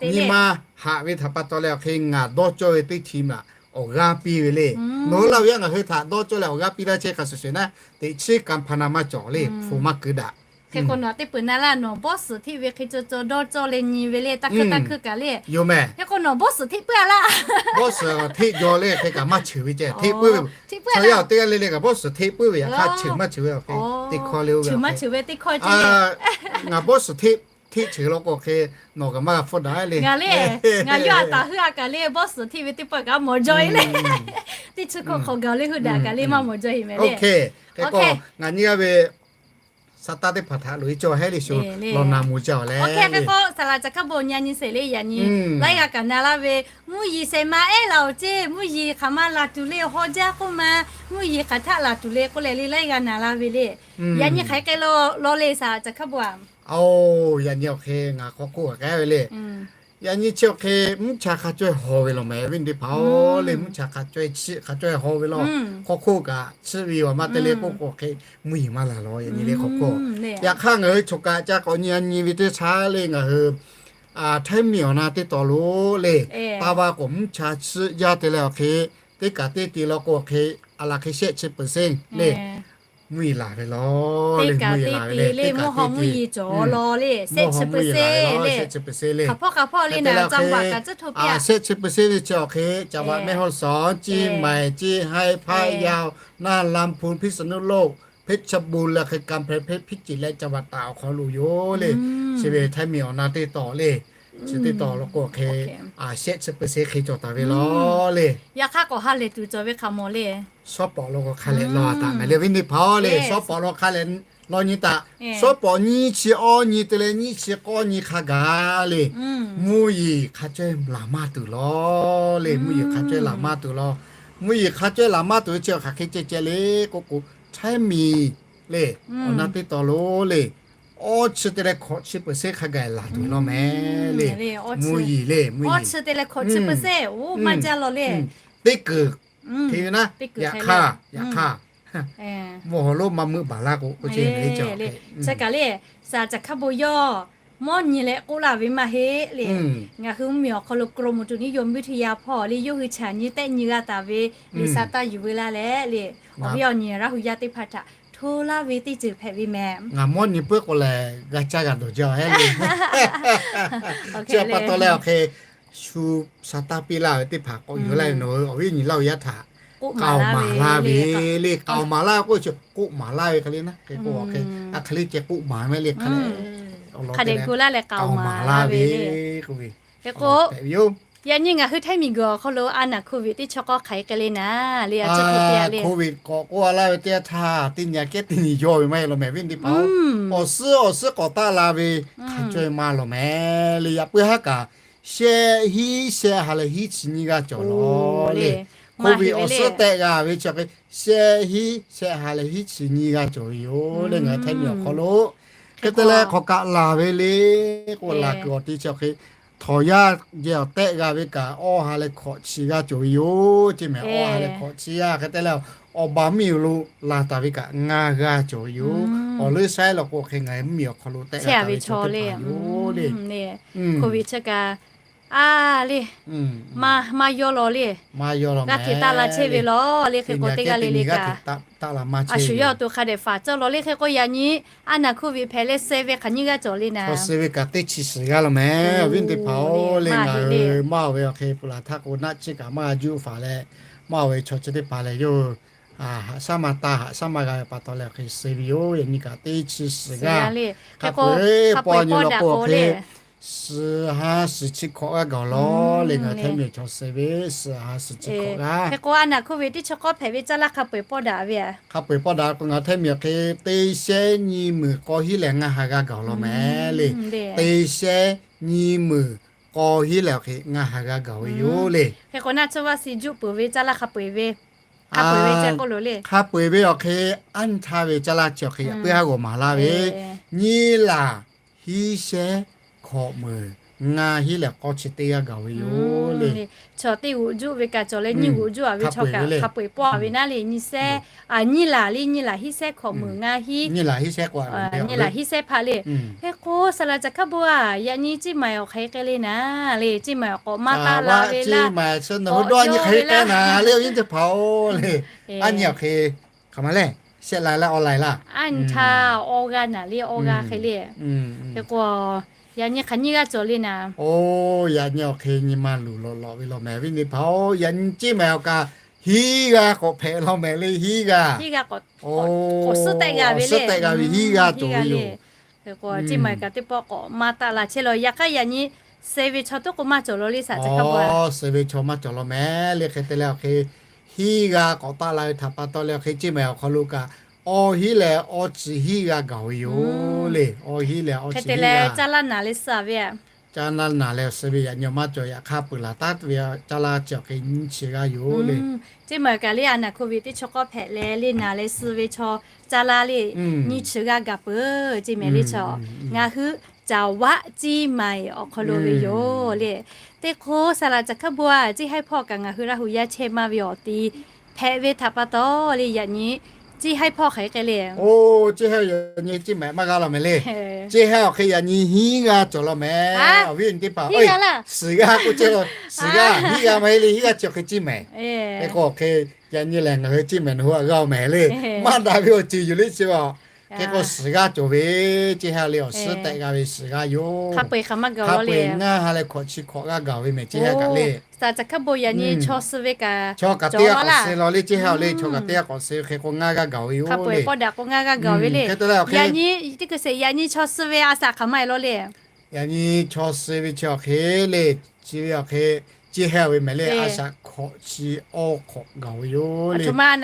nyi ma haꞈ ve htaꞈ pa taw leh awˬ hk'e ngaˬ dawˇ cawˇ ve teˇ hti maˬ awˬ g'aˇ piˇ ve le. Nawˬ hui laˇ ve yaˇ ngaˬ hui htaꞈ dawˇ cawˇ leh awˬ g'aˇ piˇ laˇ chehˇ hk'a shuˍ shuˍ naˉ, teꞈ chiˉ การพนัน maˇ cawˬ le, hpu maˇ keu daꞈ. Hk'e k'o nawˬ teˇ peuˬ na laˇ, nawˬ bawˇ suhˍ hteˆ ve hk'e caw caw dawˇ cawˇ leh nyi ve le, taˇ hkui taˇ hkui kaꞈ le. Yoˬ mehˍ. Hk'e k'o nawˬ bawˇ suhˍ hteˆ puiˉ a laˇ. Bawˇ suhˍ hteˆ jaw le hk'e kaꞈ maˇ cheuˬ ve ceh, hteˆ puiˉ ve. Chaw yaˇ teˇ g'aˇ le le kaꞈ bawˇ suhˍ hteˆ puiˉ ve yaꞈ hk'aˇ cheuˬ maˇ cheuˬ ve awˬ hk'e teˇ hkawˇ le. Ngaˬ bawˇ suhˍ hteˆ, hteˆ cheuˬ law k'o hk'e nawˬ kaꞈ maˇ g'a hpfuhˇ daꞈ le. Ngaˬ le, ngaˬ yawˇ a taˍ heuˆ a kaꞈ le bawˇ suhˍ hteˆ ve teˇ pawˆ kaꞈ mawˬ jaw e le. Teˇ chi hkawˇ hk'awꞈ gaˬ le heuˆ daꞈ kaꞈ le maˇ mawˬ jaw e mehˍ le. Hk'e k'o ngaˬ nyi g'a ve sa taˇ teˇ hpaˍ htaꞈ loꞈ e cawˇ hehˉ le sho, law na moˬ jaˇ awˬ le. Hk'e k'o saˍ laꞈ ca hkaˉ bon nyi nyi sheˍ le, yaꞈ nyi laiˉ g'a kaꞈ na laˇ ve, mvuhˇ yeˬ shehˍ ma ehˉ la awˬ ceˇ, mvuhˇ yeˬ hk'aˬ ma laˬ tuˬ le, haw jaˇ k'oˆ ma, mvuhˇ yeˬ hk'aˬ htaˆ laˬ tuˬ le k'oˆ leh le laiˉ g'a na laˇ ve le. Yaꞈ nyi hk'aˬ hk'e law le saˍ laꞈ ca hkaˉ bon a? Oˬ, yaꞈ nyi awˬ hk'e ngaˬ hk'aw hk'oˆ kaꞈ k'ai ve le. Yaꞈ nyi chi awˬ hk'e mvuhˇ cha hk'a caweh haw ve law mehˍ, viˉ teˇ hpaˍ-oˬ le, mvuhˇ cha hk'a caweh chiˆ hk'a caweh haw ve law. Hk'aw hk'oˆ kaꞈ chiˆ ve awˬ ma te le k'oˆ k'o hk'e mvuhˇ yeˬ maˇ laˬ law, yaꞈ nyi le hk'aw hk'oˆ. Yaꞈ hk'aˇ ngaˬ hui choˬ kaꞈ ca k'awꞈ nyi a nyi ve teˇ chaˇ le ngaˬ hui Htaiˇ miˬ awˬ na teˇ taw lo le, taˇ va k'awꞈ mvuhˇ cha chiˆ jaˇ te leh awˬ hk'e, teˇ kaꞈ teˇ te law k'o awˬ hk'e, a laˬ hk'e shehˆ chi เปอร์เซ็นต์ le, mvuhˇ yeˬ laˬ ve law le, mvuhˇ yeˬ laˬ ve le, teˇ kaꞈ teˇ te, mvuhˇ yeˬ laˬ ve law shehˆ chi เปอร์เซ็นต์ le, shehˆ chi เปอร์เซ็นต์ le chi awˬ hk'e, shehˆ chi เปอร์เซ็นต์ ve chi awˬ hk'e, Caˍ vaꞈ แม่ฮ่องสอน เชียงใหม่ เชียงราย พะเยา น่าน ลำพูน พิษณุโลก เพชรบูรณ์ leh hk'e กำแพงเพชร พิจิตร leh Caˍ vaꞈ taˍ awˬ hk'aw lo yoˬ le. Chi ve Htaiˇ miˬ awˬ na teˇ taw le, chi teˇ taw law k'o hk'e, shehˆ chi เปอร์เซ็นต์ hk'e cawˬ taˍ ve law le. Yaꞈ hk'aˇ k'awꞈ ha lehˬ tuˬ cawˬ ve hk'aˬ mawˬ le. Shawˉ pawˍ law k'o hk'a lehˬ law taˍ mehˍ le, viˉ teˇ hpaˍ-oˬ le, shawˉ pawˍ law hk'a lehˬ law nyi taˍ. Shawˉ pawˍ nyiˇ chi awˇ nyi te leh nyiˇ chi k'awˇ nyi hk'a gaˬ le, mvuhˇ yeˬ hk'a caweh laˬ maˇ tuˬ law le, mvuhˇ yeˬ hk'a caweh laˬ maˇ tuˬ law. Mvuhˇ yeˬ hk'a caweh laˬ maˇ tuˬ ve chi awˬ hk'aˬ hk'e ceh ceh le k'oˆ k'o, Htaiˇ miˬ le, awˬ na teˇ taw lo le, awˇ chi te leh hkawꞈ chi เปอร์เซ็นต์ hk'a gaˬ laˬ tuˬ law mehˍ le. Mvuhˇ yeˬ le, mvuhˇ yeˬ chi te leh hkawꞈ chi เปอร์เซ็นต์ oˬ maˇ jaˇ law le. Teˇ kuiˬ hk'e ve naˉ, yaꞈ hk'aˇ, yaꞈ hk'aˇ mvuhˇ haw lonˉ maˇ meuˆ baˬ laˇ k'o k'oˆ ce le. Chi kaꞈ le, saˍ laꞈ ca hkaˉ bon yawˇ mawˇ nyi leh k'oˆ laˇ ve maˇ heˆ le. Ngaˬ hui mvuhˇ miˬ awˬ hk'aw lo กรมอุตุนิยมวิทยา hpawˇ le yawˇ hui chaꞈ nyi tehˆ nyi g'a taˍ ve liꞈ sha taˇ yuˬ ve laˇ leh le, awˬ viˉ awˬ nyi Laˇ hu yaˇ teˇ hpaˍ htaꞈ hto laˇ ve teˇ ceuˬ hpehꞈ ve mehˍ. Ngaˬ mawˇ nyi puiˉ k'o lehˬ g'a caˇ g'a dawˬ jaˇ heˉ le. Chi pa taw leh awˬ hk'e shu sha taˇ piˇ laˇ ve teˇ hpaˍ k'awꞈ yuˬ laˇ ve nawˬ hui awˬ viˉ awˬ nyi Laˇ hu yaˇ htaꞈ k'aoˍ maˍ laˇ ve le. K'aoˍ maˍ laˇ k'oˆ chi k'oˆ maˍ laˇ ve hk'e le naˉ, hk'e k'o awˬ hk'e a hk'e le ceh k'oˆ maˍ mehˍ le, hk'a dehꞈ gu laˇ leh k'aoˍ maˍ laˇ ve k'oˆ ve yoˬ. Yaꞈ nyi ngaˬ hui Htaiˇ miˬguiˬ awˬ hk'aw lo a naˬ โควิด teˇ chi k'awˇ hk'aˬ hk'e k'ai le naˍ le, a chi hk'e te le. โควิด k'awꞈ k'oˆ a laˇ ve teˇ yanˇ htaˇ teˇ nyi kehˉ teˇ nyi yawˇ ve maˇ heˆ law mehˍ, awˬ suhˉ awˬ suhˉ k'awꞈ taˆ la ve hk'a caweh maˇ law mehˍ le. Yaꞈ puiˉ haˉ kaꞈ shehˆ hiˉ shehˆ ha leh hiˉ chi nyiˇ g'aˇ cawˬ law le. โควิด awˬ suhˉ tehꞈ g'a ve chi hk'e shehˆ hiˉ shehˆ ha leh hiˉ chi nyiˇ g'aˇ cawˬ ve yoˬ le. Ngaˬ hui Htaiˇ miˬ awˬ hk'aw lo hk'e te leh hk'awꞈ kaꞈ laˬ ve le k'o, laˬ kuiˬ awˬ ti chi hk'e htawnˍ yaˇ geh awˬ tehꞈ g'a ve kaꞈ awˇ ha leh hkawꞈ chi g'aˇ cawˬ ve yoˬ. Chi mehˍ awˇ ha leh hkawꞈ chi g'aˇ hk'e te leh, awˬ baˬ mvuhˇ miˬ awˬ lo laˬ taˍ ve kaꞈ ngaˇ g'aˇ cawˬ ve yoˬ. Awˬ leuˉ saiˉ law k'o hk'e ngaˬ hui mvuhˇ miˬ awˬ hk'aw lo tehꞈ g'a taˍ ve chaw teˇ hpaˍ yoˬ le. โควิด chi kaꞈ a le, maˇ yawˇ law le, g'aˇ hteꞈ taˆ la chehˇ ve law le. Hk'e k'o teˇ g'aˇ le le kaꞈ a shu yawˇ awˬ to hk'a dehꞈ faˍ cawˇ law le. Hk'e k'o yaꞈ nyi a naˬ โควิด hpehꞈ leh suh ve hk'aˬ nyiˇ g'aˇ cawˬ le naˍ. Suh ve kaꞈ teˇ chi suhˍ g'aˇ law mehˍ. Awˬ viˉ teˇ hpaˍ-oˬ le, ngaˬ hui maˇ oˬ ve awˬ hk'e puˬ laˬ htaˇ k'o naˆ chi kaꞈ maˇ juˆ faˍ leh, maˇ oˬ ve chaw chi teˇ hpaˍ lehˬ yawˇ hui haꞈ shaˉ maˇ taˇ, haꞈ shaˉ maˇ g'a ve pa taw leh awˬ hk'e suh ve yoˬ. Yaꞈ nyi kaꞈ teˇ chi suhˍ g'aˇ. Hk'e k'o, paw nyi law k'o awˬ hk'e suhˍ ha suhˍ chi hkawꞈ g'aˇ gaˬ law le. Ngaˬ hui Htaiˇ miˬ chaw suh ve suhˍ ha suhˍ chi hkawꞈ g'aˇ. Hk'e k'o a naˬ โควิด teˇ chi k'awˇ hpehꞈ ve caˇ laˇ hk'a peu-eˬ pawˇ daꞈ ve a? Hk'a peu-eˬ pawˇ daꞈ k'o ngaˬ hui Htaiˇ miˬ awˬ hk'e teˇ shehˉ nyiˇ meunˍ k'awˇ hiˉ leh ngaˇ ha g'aˇ gaˬ law mehˍ le. Teˇ shehˉ nyiˇ meunˍ k'awˇ hiˉ leh awˬ hk'e ngaˇ ha g'aˇ gaˬ ve yoˬ le. Hk'e k'o naˆ tsuhˇ vaˇ si juˆ peuˬ ve caˇ laˇ hk'a peu-eˬ ve, hk'a peu-eˬ ve ceh k'oˆ lo le. Hk'a peu-eˬ ve awˬ hk'e anˇ htaˇ ve caˇ laˇ chi awˬ hk'e yaꞈ puiˉ haˉ g'awˬ maˍ laˇ ve, nyiˇ laˬ hiˉ shehˉ hkawꞈ meunˍ ngaˇ hiˉ leh k'awˇ chi teˇ g'aˇ gaˬ ve yoˬ le. Chaw teˇ g'uꞈ juˆ ve kaꞈ cawˬ leh nyiˇ g'uꞈ juˆ a ve chaw kaꞈ hk'a peu-eˬ pawˇ a ve naˉ le. Nyiˇ shehˉ, a nyiˇ laˬ le, nyiˇ laˬ hiˉ shehˉ hkawꞈ meunˍ ngaˇ hiˉ, nyiˇ laˬ hiˉ shehˉ hkawꞈ meunˍ ngaˇ hiˉ shehˉ hpaˇ le. Hk'e k'o saˍ laˍ caˬ hk'aˇ bon a, yaꞈ nyi Ciˇ Maiˍ awˬ hk'e k'ai le naˍ le. Ciˇ Maiˍ awˬ k'awꞈ maˇ taˆ la ve laˇ, k'awꞈ yawˇ ve laˇ le, awˬ viˉ teˇ hpaˍ-oˬ le. Aˉ nyi awˬ hk'e hk'aˬ ma le, shehˆ la laˇ awˇ lai laˇ. Aˉ nyi htaˇ awˇ g'aˇ naˍ le, awˇ g'aˇ hk'e le. Hk'e k'o yaꞈ nyi hk'aˬ nyiˇ g'aˇ cawˬ le naˍ. Oˇ, yaꞈ nyi awˬ hk'e nyi ma luˬ lawꞈ lawꞈ ve law mehˍ, awˬ viˉ teˇ hpaˍ-oˬ. Yaꞈ nyi Ciˇ Maiˍ awˬ kaꞈ hiˉ g'aˇ k'awꞈ hpehꞈ law mehˍ le, hiˉ g'aˇ. Awˬ suhˉ tehꞈ g'a ve hiˉ g'aˇ cawˬ ve yoˬ. Hk'e k'o Ciˇ Maiˍ kaꞈ teˇ pawˆ k'awꞈ maˇ taˆ la chehˇ law. Yaꞈ hk'aˇ yaꞈ nyi suh ve chaw tuˉ k'o maˇ cawˬ law le saˍ caˬ hk'aˇ bon a. Suh ve chaw maˇ cawˬ law mehˍ le. Hk'e te leh awˬ hk'e hiˉ g'aˇ k'awꞈ taˆ la ve htaꞈ pa taw leh awˬ hk'e Ciˇ Maiˍ awˬ hk'aw lo kaꞈ awˇ hiˉ leh awˇ chi hiˉ g'aˇ gaˬ ve yoˬ le. Awˇ hiˉ leh awˇ chi hiˉ g'aˇ. Caˇ laˇ naˍ leh suh ve a? Caˇ laˇ naˍ leh suh ve yaꞈ nyi maˇ cawˬ. Yaꞈ hk'aˇ peuˬ laˬ taˉ ve caˇ laˇ chi awˬ hk'e nyiˇ chi g'aˇ yoˬ le. Ciˇ Maiˍ kaꞈ le a naˬ โควิด teˇ chi k'awˇ hpehꞈ leh le naˍ leh suh ve chaw caˇ laˇ le nyiˇ chi g'aˇ gaˬ peuˬ. Ciˇ Maiˍ le chaw ngaˬ hui caˍ vaˆ Ciˇ Maiˍ awˬ hk'aw lo ve yoˬ le. Teˇ hk'o saˍ laˍ caˬ hk'aˇ bon a, Ciˇ Haiˇ hpawˇ kaꞈ ngaˬ hui Laˇ hu yaˇ chehˇ maˇ ve awˬ ti hpehꞈ ve htaꞈ pa taw le yaꞈ nyi Ciˇ Haiˇ hpawˇ hk'aˬ hk'e le. Oˇ, Ciˇ Haiˇ yaꞈ nyi Ciˇ Maiˍ maˇ g'a law mehˍ le. Ciˇ Haiˇ awˬ hk'e yaꞈ nyi hiˉ g'aˇ cawˬ law mehˍ. Awˬ viˉ teˇ hpaˍ, suhˍ g'aˇ k'oˆ chehˇ law. Suhˍ g'aˇ hiˉ g'aˇ maˇ heˆ le, hiˉ g'aˇ chi awˬ hk'e Ciˇ Maiˍ. Hk'e k'o awˬ hk'e yaꞈ nyi lehˬ ngaˬ hui Ciˇ Maiˍ nawˬ hui htaꞈ g'a-oˬ mehˍ le. Maˇ daꞈ ve awˬ ceuˬ yoˬ le chi a. Hk'e k'o suhˍ g'aˇ cawˬ ve, Ciˇ Haiˇ le awˬ suhˉ tehꞈ g'a ve suhˍ g'aˇ yoˬ. Hk'a peu-eˬ ngaˇ ha leh hkawꞈ chi hkawꞈ g'aˇ gaˬ ve mehˍ Ciˇ Haiˇ kaꞈ le. Saˍ caˬ hk'aˇ bon yaꞈ nyi chaw suh ve kaꞈ chaw kaꞈ teˇ g'aˇ k'awꞈ suh law le. Ciˇ Haiˇ le chaw kaꞈ teˇ g'aˇ k'awꞈ suh ve hk'e k'o ngaˇ g'aˇ gaˬ ve yoˬ le. Hk'e te leh yaꞈ nyi teˇ hkui sheˍ yaꞈ nyi chaw suh ve a shaꞈ hk'aˬ ma e law le. Yaꞈ nyi chaw suh ve chi awˬ hk'e le, chi ve awˬ hk'e Ciˇ Haiˇ ve mehˍ le, a shaꞈ hkawꞈ chi awˇ hk'awꞈ gaˬ ve yoˬ le.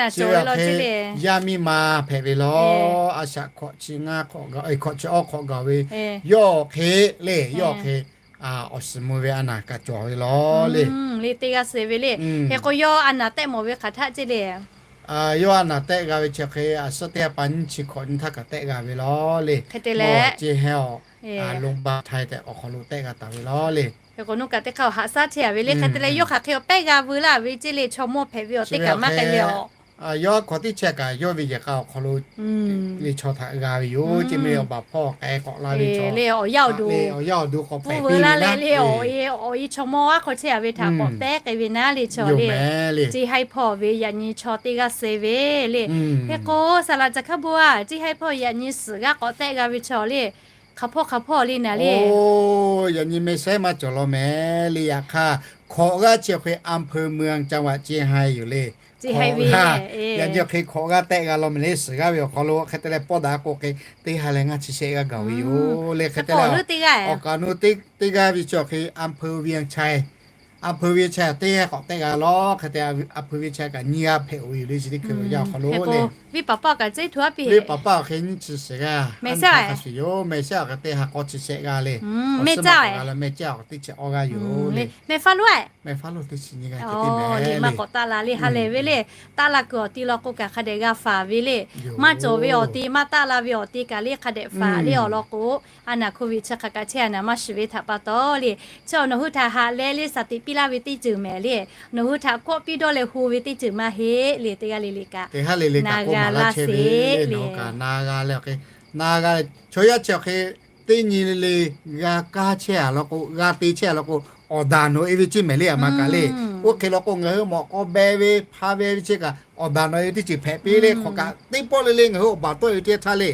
Chi ve awˬ hk'e yaˇ miˇ ma hpehꞈ ve law. A shaꞈ hkawꞈ chi ngaˇ hk'awꞈ gaˬ, hkawꞈ chi awˇ hk'awꞈ gaˬ ve, yawˇ awˬ hk'e le, yawˇ awˬ hk'e awˬ shiˍ mvuh ve a naˍ kaꞈ cawˬ ve law le. Le teˇ g'aˇ suh ve le. Hk'e k'o yawˇ a naˍ tehˆ mawˬ ve hk'aˬ htaˆ ceˇ le. Yawˇ a naˍ tehˆ g'a ve chi hk'e a suhˉ teˇ g'aˇ pa nyiˇ chi hk'awꞈ nyiˇ htaˇ kaꞈ tehˆ g'a ve law le. Hk'e te leh Ciˇ Haiˇ awˬ โรงพยาบาลไทย tehꞈ awˬ hk'aw lo tehˆ g'a taˍ ve law le. Hk'e k'o nuˇ kaꞈ teˇ hk'aˇ awˬ haꞈ shaˉ chehˇ a ve le. Hk'e te leh yawˇ hk'aˬ hk'e awˬ pehˇ g'a veu laˇ ve ceˇ le, chaw mawˇ hpehꞈ ve awˬ teˇ kaꞈ maˇ k'ai ve a. Yawˇ hk'aˬ teˇ chehˇ kaꞈ yawˇ ve yehˬ k'a awˬ hk'aw lo le chaw htaꞈ g'a ve yoˬ. Ceˇ meh awˬ baˬ hpawˇ k'ai k'awꞈ la ve chaw le, awˬ yaˇ awˬ duˬ k'awꞈ pehˬ ve laˇ le le, awˬ yaˇ awˬ duˬ k'awꞈ pehˬ ve laˇ le le, awˬ yaˇ awˬ yaˇ chaw mawˇ aˉ hk'aw chehˇ a ve htaꞈ k'awꞈ tehˆ k'ai ve naˉ le chaw le. Ciˇ Haiˇ hpawˇ ve yaꞈ nyi chaw teˇ g'aˇ suh ve le. Hk'e k'o saˍ laˍ caˬ hk'aˇ bon a, Ciˇ Haiˇ hpawˇ yaꞈ nyi suhˍ g'aˇ k'awꞈ tehˆ g'a ve chaw le. Hk'aˬ hpawˇ hk'aˬ hpawˇ le naˍ le. Oˇ, yaꞈ nyi meh sehˉ maˇ cawˬ law mehˍ le. Yaꞈ hk'aˇ hkawꞈ g'aˇ chi awˬ hk'e อำเภอเมือง จังหวัดเชียงราย yoˬ le. Ciˇ Haiˇ ve le. Yaꞈ nyi awˬ hk'e hkawꞈ g'aˇ tehˆ g'a law mehˍ le. Suhˍ g'aˇ ve awˬ hk'aw lo hk'e te leh pawˇ daꞈ k'o hk'e teˇ ha leh ngaˇ chi shehˆ g'aˇ gaˬ ve yoˬ le. Hk'e te leh awˬ kaˍ nu teˇ g'aˇ ve chi awˬ hk'e อำเภอเวียงชัย A hpeu ve chehˇ teˇ g'aˇ k'awꞈ tehˆ g'a lawˬ. Hk'e te, a hpeu ve chehˇ kaꞈ nyiˇ g'aˇ hpehꞈ-o ve yoˬ le, chi teˇ hkui awˬ yanˇ awˬ hk'aw lo le. Venˇ paˍ paˆ kaꞈ ceˇ tuˬ aˉ piˇ, venˇ paˍ paˆ awˬ hk'e nyiˇ chi shehˍ g'aˇ, mehˍ shehˇ a hk'a shuˍ yoˬ. Mehˍ shehˇ awˬ hk'e teˇ ha k'awˇ chi shehˆ g'aˇ le. Awˬ suhˉ maˇ k'awꞈ g'a la, mehˍ shehˇ awˬ teˇ chi awˇ g'aˇ yoˬ le. Mehˍ faˉ loˉ, mehˍ faˉ loˉ teˇ chi nyiˇ g'aˇ hk'e te mehˍ le. Maˇ k'awꞈ taˆ la le, ha lehˬ ve le. Taˆ la kuiˬ awˬ ti law k'o kaꞈ hk'a dehꞈ g'a faˍ ve le. Maˇ cawˬ ve awˬ ti, maˇ taˆ la ve awˬ ti kaꞈ le hk'a dehꞈ faˍ le awˬ lawn k'o, a naˍ hk'oˆ ve chi hk'aˬ kaꞈ chehˇ a naˍ maˇ shiˍ ve htaꞈ pa taw le. Chi awˬ nawˬ hui htaꞈ haꞈ leh le shaˍ tiꞈ piˇ laˇ ve teˇ ceuˬ mehˍ le. Nawˬ hui htaꞈ kawˆ piˇ dawˇ leh hu ve teˇ ceuˬ maˇ heˆ le. Teˇ g'aˇ le le kaꞈ, teˇ ha le le kaꞈ na g'a laˇ sheˍ le. Chaw yaˇ chi awˬ hk'e teˇ nyi le le g'a kaˇ chehˇ a law k'o, g'a te chehˇ a law k'o, awˬ daꞈ nawˬ e ve ceˇ mehˍ le. A ma kaꞈ le, oˇ hk'e law k'o ngaˬ hui mawꞈ k'aw beh ve hpaˇ beh ve chi kaꞈ awˬ daꞈ nawˬ e ve teˇ ceuˬ hpehꞈ piˇ le. Hk'aˬ kaꞈ teˇ pawˆ le le ngaˬ hui awˬ baˬ tawˆ e ve teˇ htaˇ le,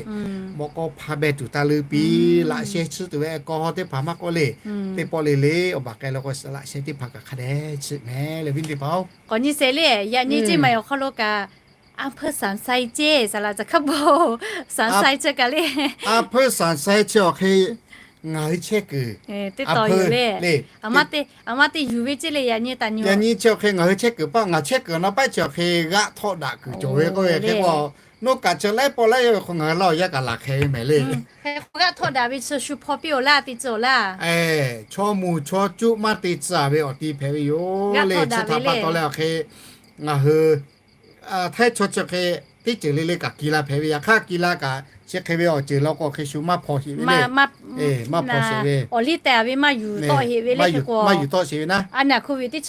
mawꞈ k'aw hpaˇ beh tuˬ taˇ leuˉ piˇ. Laꞈ sheh chi tuˬ ve kawˇ hawˇ teˇ hpaˍ maˇ k'oˆ le, teˇ pawˆ le le awˬ baˬ k'ai law k'o, laꞈ sheh teˇ hpaˍ kaꞈ hk'a dehꞈ chi mehˍ le, venˇ teˇ hpaˍ-oˬ. K'awꞈ nyi sheˍ le, yaꞈ nyi ceˇ maˬ awˬ hk'aw lo kaꞈ, a hpeuˇ saˍ sai ceˇ, saˍ laꞈ caˬ hk'aˇ bo saˍ sai chi kaꞈ le, a hpeuˇ saˍ sai chi awˬ hk'e ngaˬ hui chehˇ kuiˬ teˇ tawˍ yoˬ le. A maˇ teˇ yuˬ ve ceˇ le, yaꞈ nyi taˍ nyi, yaꞈ nyi chi awˬ hk'e ngaˬ hui chehˇ kuiˬ paˆ, ngaˬ chehˇ kuiˬ na paˉ chi awˬ hk'e g'aˆ htawˆ daꞈ kuiˬ cawˬ ve k'oˆ ve hk'e k'o, noˇ kaꞈ chi laiˉ pawˆ laiˉ yaˇ ve hk'aw ngaˬ hui laˇ awˬ yanˇ kaꞈ laˬ hk'e ve mehˍ le. G'aˆ htawˆ daꞈ ve chi shu hpaw piˇ-oˬ laˇ, te tcuh-oˬ laˇ. Chaw moˍ chaw cuˆ maˇ te tcuh ve awˬ ti hpehꞈ ve yoˬ le. Chi htaꞈ pa taw leh awˬ hk'e ngaˬ hui htaiˇ chaw chi hk'e teˇ ceuˬ le le kaꞈ ki la hpehꞈ ve, yaꞈ hk'aˇ ki la kaꞈ chi hk'e ve awˬ ceuˬ law k'o hk'e shu maˇ hpaw sheˍ ve le. Maˇ hpaw sheˍ ve, awˬ liˇ teh ve maˇ yuˬ tawˆ sheˍ ve le. Maˇ yuˬ tawˆ sheˍ ve naˉ, a naˍ hk'oˆ ve teˇ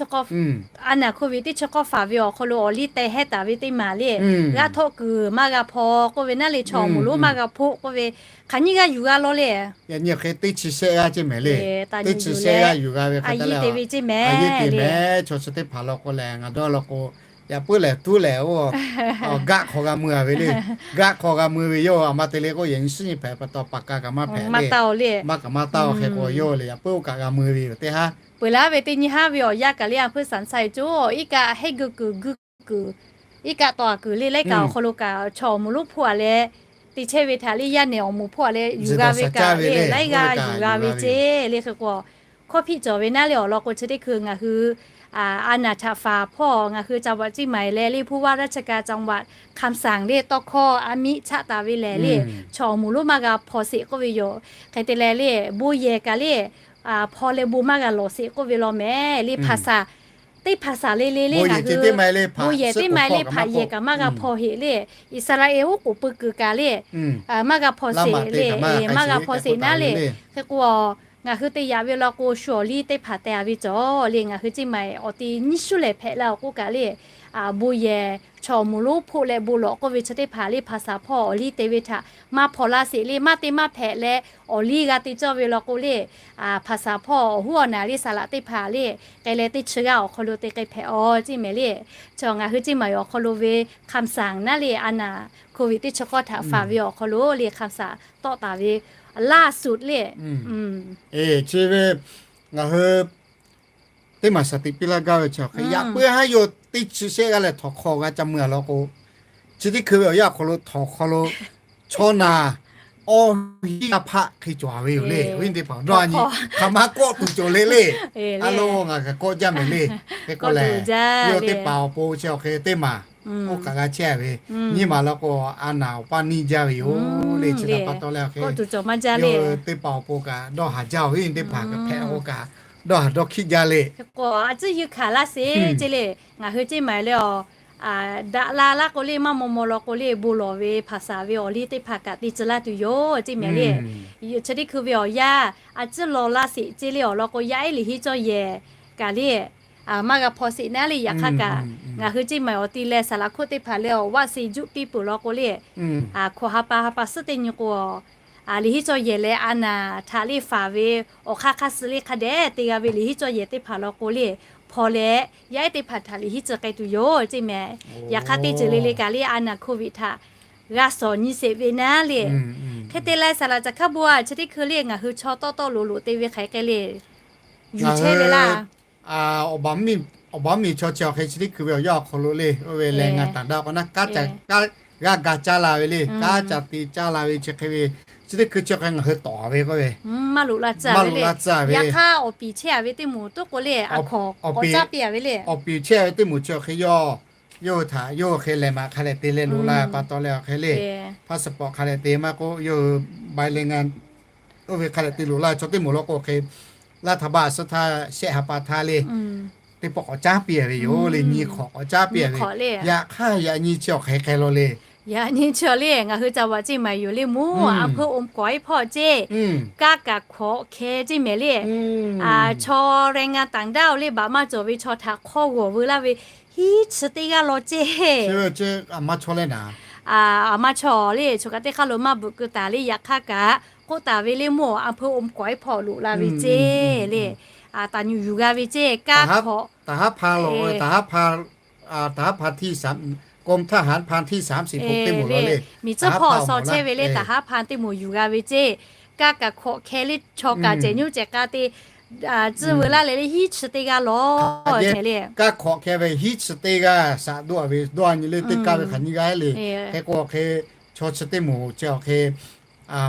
chi k'awˇ faˍ ve awˬ hk'aw lo awˬ liˇ teh hehˉ taˍ ve teˇ maˬ le. G'aˆ htawˆ kuiˬ maˇ g'a hpaw k'oˆ ve naˉ le, chaw awˬ moˍ lonˉ maˇ g'a hpoˆ k'oˆ ve, hk'aˬ nyiˇ g'aˇ yuˬ g'a law le. Yaꞈ nyi hk'e teˇ chi shehˆ g'aˇ ceˇ mehˍ le. Teˇ chi shehˆ g'aˇ yuˬ g'a ve hk'e te le, a yeˇ te ve ceˇ mehˍ le. Chaw chi teˇ hpaˍ law k'o lehˬ, ngaˬ dawˇ law k'o, yaꞈ puiˉ lehˬ tuˉ lehˬ oˇ, g'aˆ hk'aw g'a mui a ve le. G'aˆ hk'aw g'a mui ve yoˬ. A ma te le k'o, yaꞈ nyi suhˉ nyi hpehꞈ pa taw paˍ ka kaꞈ maˇ hpehꞈ le. Maˇ kaꞈ maˇ taˇ hk'e k'o yoˬ le, yaꞈ puiˉ oˇ kaꞈ g'a mui ve yoˬ teˇ haˉ. Peuˬ laˇ ve teˇ nyi haˉ ve awˬ yanˇ kaꞈ le, a hpeuˇ saˍ sai coˇ, iˉ kaˆ heˆ geu kuiˬ gui kuiˬ, iˉ kaˆ tawˍ a kuiˬ le laiˉ kaꞈ awˬ hk'aw lo kaꞈ chaw awˬ moˍ lonˉ hpoˆ a leh, te chehˇ ve htaꞈ le yaˇ nehˬ awˬ moˍ hpoˆ a leh yuˬ g'a ve kaꞈ le, laiˉ g'aˇ yuˬ g'a ve ceˇ le. Hk'e k'o, hkawˇ hpiˆ cawˬ ve naˉ le awˬ lawn k'o, chi teˇ hkui ngaˬ hui a naˍ htaꞈ faˍ hpawˇ ngaˬ hui จังหวัดเชียงใหม่ leh le ผู้ว่าราชการจังหวัด คำสั่ง le tawˇ hkawˇ a miˆ chaˆ taˍ ve lehˬ le, chaw awˬ moˍ lonˉ maˇ g'a hpaw sheˍ k'oˆ ve yoˬ. Hk'e te leh le, bon yehˬ kaꞈ le hpaw leh bon maˇ g'a lawˬ sheˍ k'oˆ ve law mehˍ le. Hpaˍ saˍ teˇ hpaˍ saˍ le le le ngaˬ hui bon yehˬ teˇ ma le hpaˍ yehˬ kaꞈ maˇ g'a hpaw heˍ le. Iˉsaˍreˍlaˆ oˉ k'oˍ pui kuiˬ kaꞈ le maˇ g'a hpaw sheˍ le, maˇ g'a hpaw sheˍ naˉ le. Hk'e k'o, ngaˬ hui te yaꞈ ve law k'o, shu awˬ liˇ teˇ hpaˍ teh a ve cawˬ le. Ngaˬ hui ceˇ maˬ awˬ ti nyiˇ shuˉ lehˬ hpehꞈ la awˬ k'oˆ kaꞈ le, bon yehˬ chaw awˬ moˍ lonˉ hpoˆ leh bon lawꞈ k'oˆ ve chi teˇ hpaˍ le hpaˍ saˍ hpawˇ awˬ liˇ te ve htaꞈ maˇ hpaw laˇ sheˍ le. Maˇ te maˇ hpehꞈ leh awˬ liˇ g'a te cawˇ ve law k'o le, hpaˍ saˍ hpawˇ awˬ huˉ awˬ naˍ le saˍ laꞈ teˇ hpaˍ le k'ai leh teˇ chi g'aˇ awˬ hk'aw lo te k'ai hpehꞈ aw ceˇ mehˍ le. Chaw ngaˬ hui ceˇ maˬ awˬ hk'aw lo ve คำสั่ง naˉ le, a naˍ โควิด teˇ chi k'awˇ htaꞈ faˍ ve awˬ hk'aw lo le คำสั่ง tawˆ taˍ ve laˇ suhˍ le. Chi ve ngaˬ hui teˇ maˬ shaˍ tiꞈ piˇ laˇ gaˇ ve chi hk'e yaꞈ puiˉ haˉ yoˬ. Teˇ chi shehˆ g'aˇ lehˬ htawnˍ hk'aw g'a ca mui a law k'o, chi teˇ hkui ve awˬ yanˇ awˬ hk'aw lo htawnˍ hk'aw lo chaw naˬ awˇ hiˉ g'aˇ hpaˆ hk'e cawˬ a ve yoˬ le. Awˬ viˉ teˇ hpaˍ dawˇ a nyi hk'aˬ ma kawˆ tuˬ cawˬ le le. A lo ngaˬ kaꞈ kawˆ jaˇ mehˍ le. Hk'e k'o lehˬ, yawˇ teˇ paˍ awˬ pon chi awˬ hk'e teˇ maˬ oˇ kaꞈ g'a chehˇ ve, nyiˇ maˬ law k'o a naˍ awˬ paˇ neˇ jaˇ ve yoˬ le. Chi htaꞈ pa taw leh awˬ hk'e teˇ paˍ awˬ pon kaꞈ dawˇ haˍ jaˇ, awˬ viˉ teˇ hpaˍ kaꞈ hpehꞈ k'o kaꞈ dawˇ haˍ dawˇ hkiˆ jaˇ le. K'o a tcuhˉ yuˬ hkanˍ laˇ sheˍ ceˇ le. Ngaˬ hui ceˇ maˬ le awˬ daꞈ la laˇ k'o le, maˇ maw maw law k'o le, bon lawˬ ve hpaˍ saˍ ve awˬ liˇ teˇ hpaˍ kaꞈ te tcuh laˇ tuˬ yoˬ ceˇ mehˍ le. Chi teˇ hkui ve awˬ yanˇ a tcuhˉ law laˇ sheˍ ceˇ le awˬ lawn k'o, yaˇ ehˉ liꞈ henˇ cawˇ yehˬ kaꞈ le maˇ g'a hpaw sheˍ naˉ le. Yaꞈ hk'aˇ kaꞈ ngaˬ hui ceˇ maˬ awˬ ti leh saˍ laꞈ hkoˆ teˇ hpaˍ leh awˬ vaˆ se juˆ piˇ peuˬ law k'o le, hk'awꞈ ha pa ha pa suhˉ teˇ nyi k'o, liꞈ henˇ cawˇ yehˬ leh a naˍ htaꞈ le faˍ ve awˬ hk'aˇ hk'aˇ suh le hk'a dehꞈ te g'a ve liꞈ henˇ cawˇ yehˬ teˇ hpaˍ law k'o le, hpaw leh yaˇ ehˉ teˇ hpaˍ htaꞈ liꞈ henˇ cawˇ k'ai tuˬ yoˬ ceˇ mehˍ. Yaꞈ hk'aˇ teˇ ceuˬ le le kaꞈ le a naˍ โควิด htaꞈ g'a shawˍ nyi sheˍ ve naˉ le. Hk'e te leh saˍ laꞈ caˬ hkaˇ bon a chi teˇ hkui le ngaˬ hui chaw tawˆ tawˆ loꞈ loꞈ te ve hk'aˬ hk'e le yuˬ chehˇ ve laˇ. Awˬ baˬ miˬ chaw chi awˬ hk'e chi teˇ hkui ve awˬ yanˇ awˬ hk'aw lo le, oˇ ve leh ngaˬ taˍ daꞈ k'o naˉ, kanˉ g'a ga caˇ la ve le, kanˉ ca te caˇ la ve chi hk'e ve chi teˇ hkui chi hk'e ngaˬ hui tawˍ ve k'oˆ ve, maˇ loꞈ la tcuh ve le. Yaꞈ hk'aˇ awˬ piˍ chehˇ-a ve teˇ moˍ toˉ k'o le, a hk'awꞈ k'awꞈ caˉ piˇ-a ve le. Awˬ piˍ chehˇ ve teˇ moˍ chi hk'e yawˇ, yawˇ hui htaꞈ yawˇ hui hk'e lehˬ maꞈ hk'a lehˬ te leh loꞈ la pa taw leh awˬ hk'e le, passport hk'a lehˬ te maˇ k'oˆ, yawˇ hui ใบแรงงาน oˇ ve hk'a lehˬ te loꞈ la chaw teˇ moˍ law k'o hk'e, รัฐบาล suh htaˇ shehˆ ha pa htaˇ le, teˇ pawˆ k'awꞈ caˉ piˇ-a ve yoˬ le, nyi hk'awꞈ k'awꞈ caˉ piˇ-a ve. Yaꞈ hk'aˇ yaꞈ nyi chi awˬ hk'e hk'e law le. Yaꞈ nyi chi le, ngaˬ hui ca vaꞈ ceˇ maˍ yoˬ le mvuhˇ, a hpeuˇ องค์กร hpawˇ ceˇ, kaˇ kaꞈ hkawꞈ hkeh ceˇ mehˍ le. Chaw แรงงานต่างด้าว le, baꞈ maˇ cawˬ ve chaw htaꞈ hk'aw g'awˬ veu laˇ ve hiˉ chi teˇ g'aˇ law ceˇ. A maˇ chaw le, choˬ kaꞈ teˇ hk'aˇ lo maˇ bvuhꞈ keu taˍ le. Yaꞈ hk'aˇ kaꞈ k'oˆ taˍ ve le mvuhˇ, a hpeuˇ องค์กร hpawˇ loꞈ la ve ceˇ le. Taˍ nyuꞈ yuˬ g'a ve ceˇ, kaˇ hkawꞈ, ทหารพราน teˇ moˍ law le, miˬ tcuhˇ hpawˇ shaw chehˇ ve le, ทหารพราน teˇ moˍ yuˬ g'a ve ceˇ. Kaˇ kaꞈ hkawꞈ hkeh le, chaw kaꞈ cehˬ nyoˇ cehˬ k'a te tcuhˇ veu laˇ leh le hiˉ chi teˇ g'aˇ law ceˇ le. Kaˇ hkawꞈ hkeh ve hiˉ chi teˇ g'aˇ shaꞈ doˆ-a ve dawˇ-a nyi le, teˇ kaˇ ve hk'aˬ nyiˇ g'aˇ le. Hk'e k'o awˬ hk'e, chaw chi teˇ moˍ chi awˬ hk'e,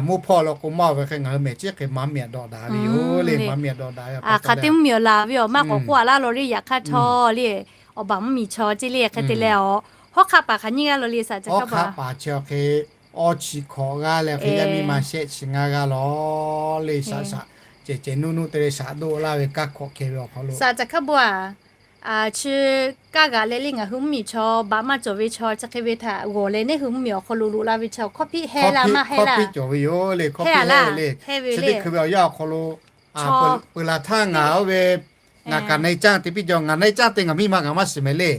mvuhˇ hpawˇ law k'o maˇ ve hk'e ngaˬ hui mehˬ ciˉ hk'e maˇ miˬ dawꞈ daꞈ ve yoˬ le, maˇ miˬ dawꞈ daꞈ ve. Hk'aˬ teˇ mvuhˇ miˬ awˬ laˬ ve awˬ maˇ k'awꞈ k'oˆ-a laˇ law le. Yaꞈ hk'aˇ htawˇ le, awˬ baˬ mvuhˇ miˬ chaw ceˇ le hk'e te leh awˬ hawˉ hk'aˆ paˍ hk'aˬ nyiˇ g'aˇ law le, shaꞈ caˬ hk'aˇ paˍ chi awˬ hk'e awˇ chi hkawꞈ g'aˇ leh hk'e yaˇ miˇ ma shehˆ chi ngaˇ g'aˇ law le. Shaꞈ shaꞈ cehˬ cehˬ nuˇ nuˇ te leh shaꞈ doˆ laˇ ve kaˇ hkawꞈ hkeh ve awˬ hk'aw lo, shaꞈ caˬ hk'aˇ bon-a, chi kaˇ g'aꞈ leh le ngaˬ hui mvuhˇ miˬ chaw baꞈ maˇ cawˬ ve chaw chi hk'e ve htaꞈ g'awˬ leh neˇ hui mvuhˇ miˬ awˬ hk'aw lo loꞈ la ve chaw hkawˇ hpiˆ heh la maˇ heh la, hkawˇ hpiˆ cawˬ ve yoˬ le. Hkawˇ hpiˆ heh ve le. Chi teˇ hkui ve awˬ yanˇ awˬ hk'aw lo, peuˬ laˬ htaˇ ngaˬ oˇ ve ngaˬ kaꞈ นายจ้าง te piˇ jaw. Ngaˬ นายจ้าง te ngaˬ miˇ ma kaꞈ maˇ shiˍ mehˍ le.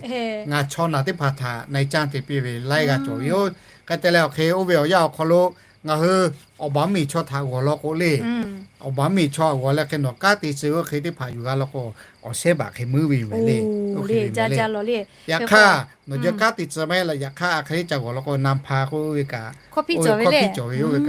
Ngaˬ chaw naˬ teˇ hpaˍ htaꞈ นายจ้าง te piˇ ve laiˉ g'aˇ cawˬ ve yoˬ. Hk'e te leh awˬ hk'e oˇ ve awˬ yanˇ awˬ hk'aw lo ngaˬ hui awˬ baˬ mvuhˇ miˬ chaw htaꞈ g'awˬ law k'o le, awˬ baˬ mvuhˇ miˬ chaw g'awˬ leh hk'e nawˬ kanˉ te tcuh ve oˇ hk'e teˇ hpaˍ yuˬ g'a law k'o, awˬ shehˉ baꞈ hk'e meuˉ ve yoˬ mehˍ le. Yaꞈ hk'aˇ nawˬ jawˇ kanˉ te tcuh maˇ heˆ la. Yaꞈ hk'aˇ a hk'e le ca g'awˬ law k'o นำพา k'oˆ ve kaꞈ, hkawˇ hpiˆ cawˬ ve yoˬ.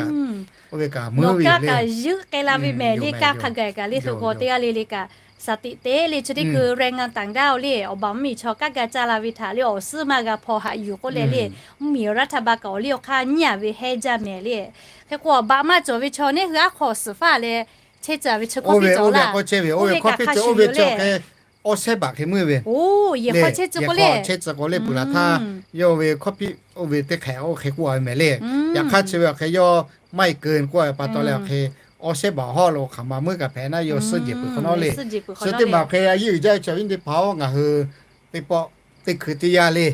Oˇ ve kaꞈ meuˉ ve yoˬ le. Nawˬ kaˇ kaꞈ yuˉ k'ai la ve mehˍ le, kaˇ hk'a gaˬ kaꞈ le hk'e g'awˬ teˇ g'aˇ le le kaꞈ shaˍ tiꞈ te le. Chi teˇ hkui แรงงานต่างด้าว le, awˬ baˬ mvuhˇ miˬ chaw kanˉ ga caˇ la ve htaꞈ le awˬ suhˉ maˇ g'a hpaw haꞈ yuˬ k'oˆ leh le, mvuhˇ miˬ รัฐบาล kaꞈ awˬ liˇ awˬ hk'aˇ nyiˇ-a ve heh jaˇ mehˍ le. Hk'e k'o awˬ baˬ maˇ cawˬ ve chaw neˇ hui aˉ hk'aw suhˍ faˇ leh chehˇ tcuh ve chi hkawˇ hpiˆ cawˬ laˇ. Oˇ ve kaꞈ hk'aˇ shuˍ yoˬ le. Awˇ shehˉ baꞈ hk'e meuˉ ve, oˇ yehˬ hk'aw chehˇ tcuh k'o le, peuˬ laˬ htaˇ yawˇ ve hkawˇ hpiˆ oˇ ve teˇ hk'ehꞈ oˇ hk'e k'oˆ-a ve mehˍ le. Yaꞈ hk'aˇ chi ve awˬ hk'e yawˇ maˇ heˆ keu k'oˆ-a ve pa taw leh awˬ hk'e, awˇ shehˉ baꞈ hawˉ lo hk'aˬ ma meuˉ kaꞈ hpehꞈ naˉ yawˇ suhˉ jeˬ peuˬ hk'awꞈ nawˉ le. Chi teˇ maˬ awˬ hk'e a yeˇ uiˍ jaˇ ve chaw viˉ teˇ hpaˍ-oˬ, ngaˬ hui teˇ pawˆ teˇ hkui teˇ yanˇ le,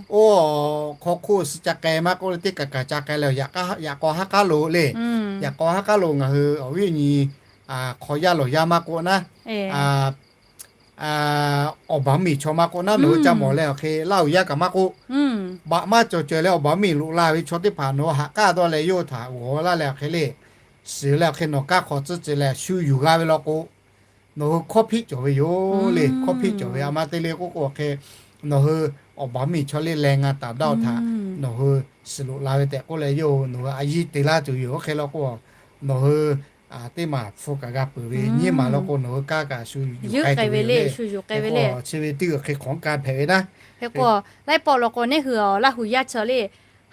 oˇ hk'aw hk'oˆ suh ca k'ai maˇ k'oˆ le, teˇ kaꞈ kaꞈ ca k'ai leh yaꞈ k'aw ha k'aˉ lo le. Yaꞈ k'aw ha k'aˉ lo ngaˬ hui awˬ viˉ awˬ nyi hk'aw yaˇ lawˬ yaˇ maˇ k'oˆ naˉ, awˬ baˬ mvuhˇ miˬ chaw maˇ k'oˆ naˉ, nawˬ hui ca mawˬ leh awˬ hk'e Laˇ huˍ yaˇ kaꞈ maˇ k'oˆ, baꞈ maˇ cawˬ cawˬ leh awˬ baˬ mvuhˇ miˬ loꞈ la ve chaw teˇ hpaˍ nawˬ hui ha k'aˉ dawˇ leh yawˇ htaꞈ g'awˬ laˇ leh awˬ hk'e le, shiˍ leh awˬ hk'e nawˬ kanˉ hk'aw tcuhˉ ceh leh shu yuˬ g'a ve law k'o, nawˬ hui hkawˇ hpiˆ cawˬ ve yoˬ le. Hkawˇ hpiˆ cawˬ ve a ma te le k'oˆ k'o awˬ hk'e, nawˬ hui awˬ baˬ mvuhˇ miˬ chaw le แรงงานต่างด้าว htaꞈ nawˬ hui shiˍ loꞈ la ve tehꞈ k'oˆ leh yawˇ nawˬ hui a yiˇ te laˇ tuˬ yoˬ. Oˇ hk'e law k'o, nawˬ hui teˇ maˬ hpu kaꞈ g'a peuˬ ve nyiˇ maˬ law k'o nawˬ hui kanˉ kaꞈ shu yuˬ k'ai tuˬ ve yoˬ le. Chi ve teˇ g'uiˬ hk'e hk'awꞈ kanˉ hpehꞈ ve naˉ. Hk'e k'o laiˉ pawˆ law k'o neˇ hui awˬ Laˇ huˍ yaˇ chaw le,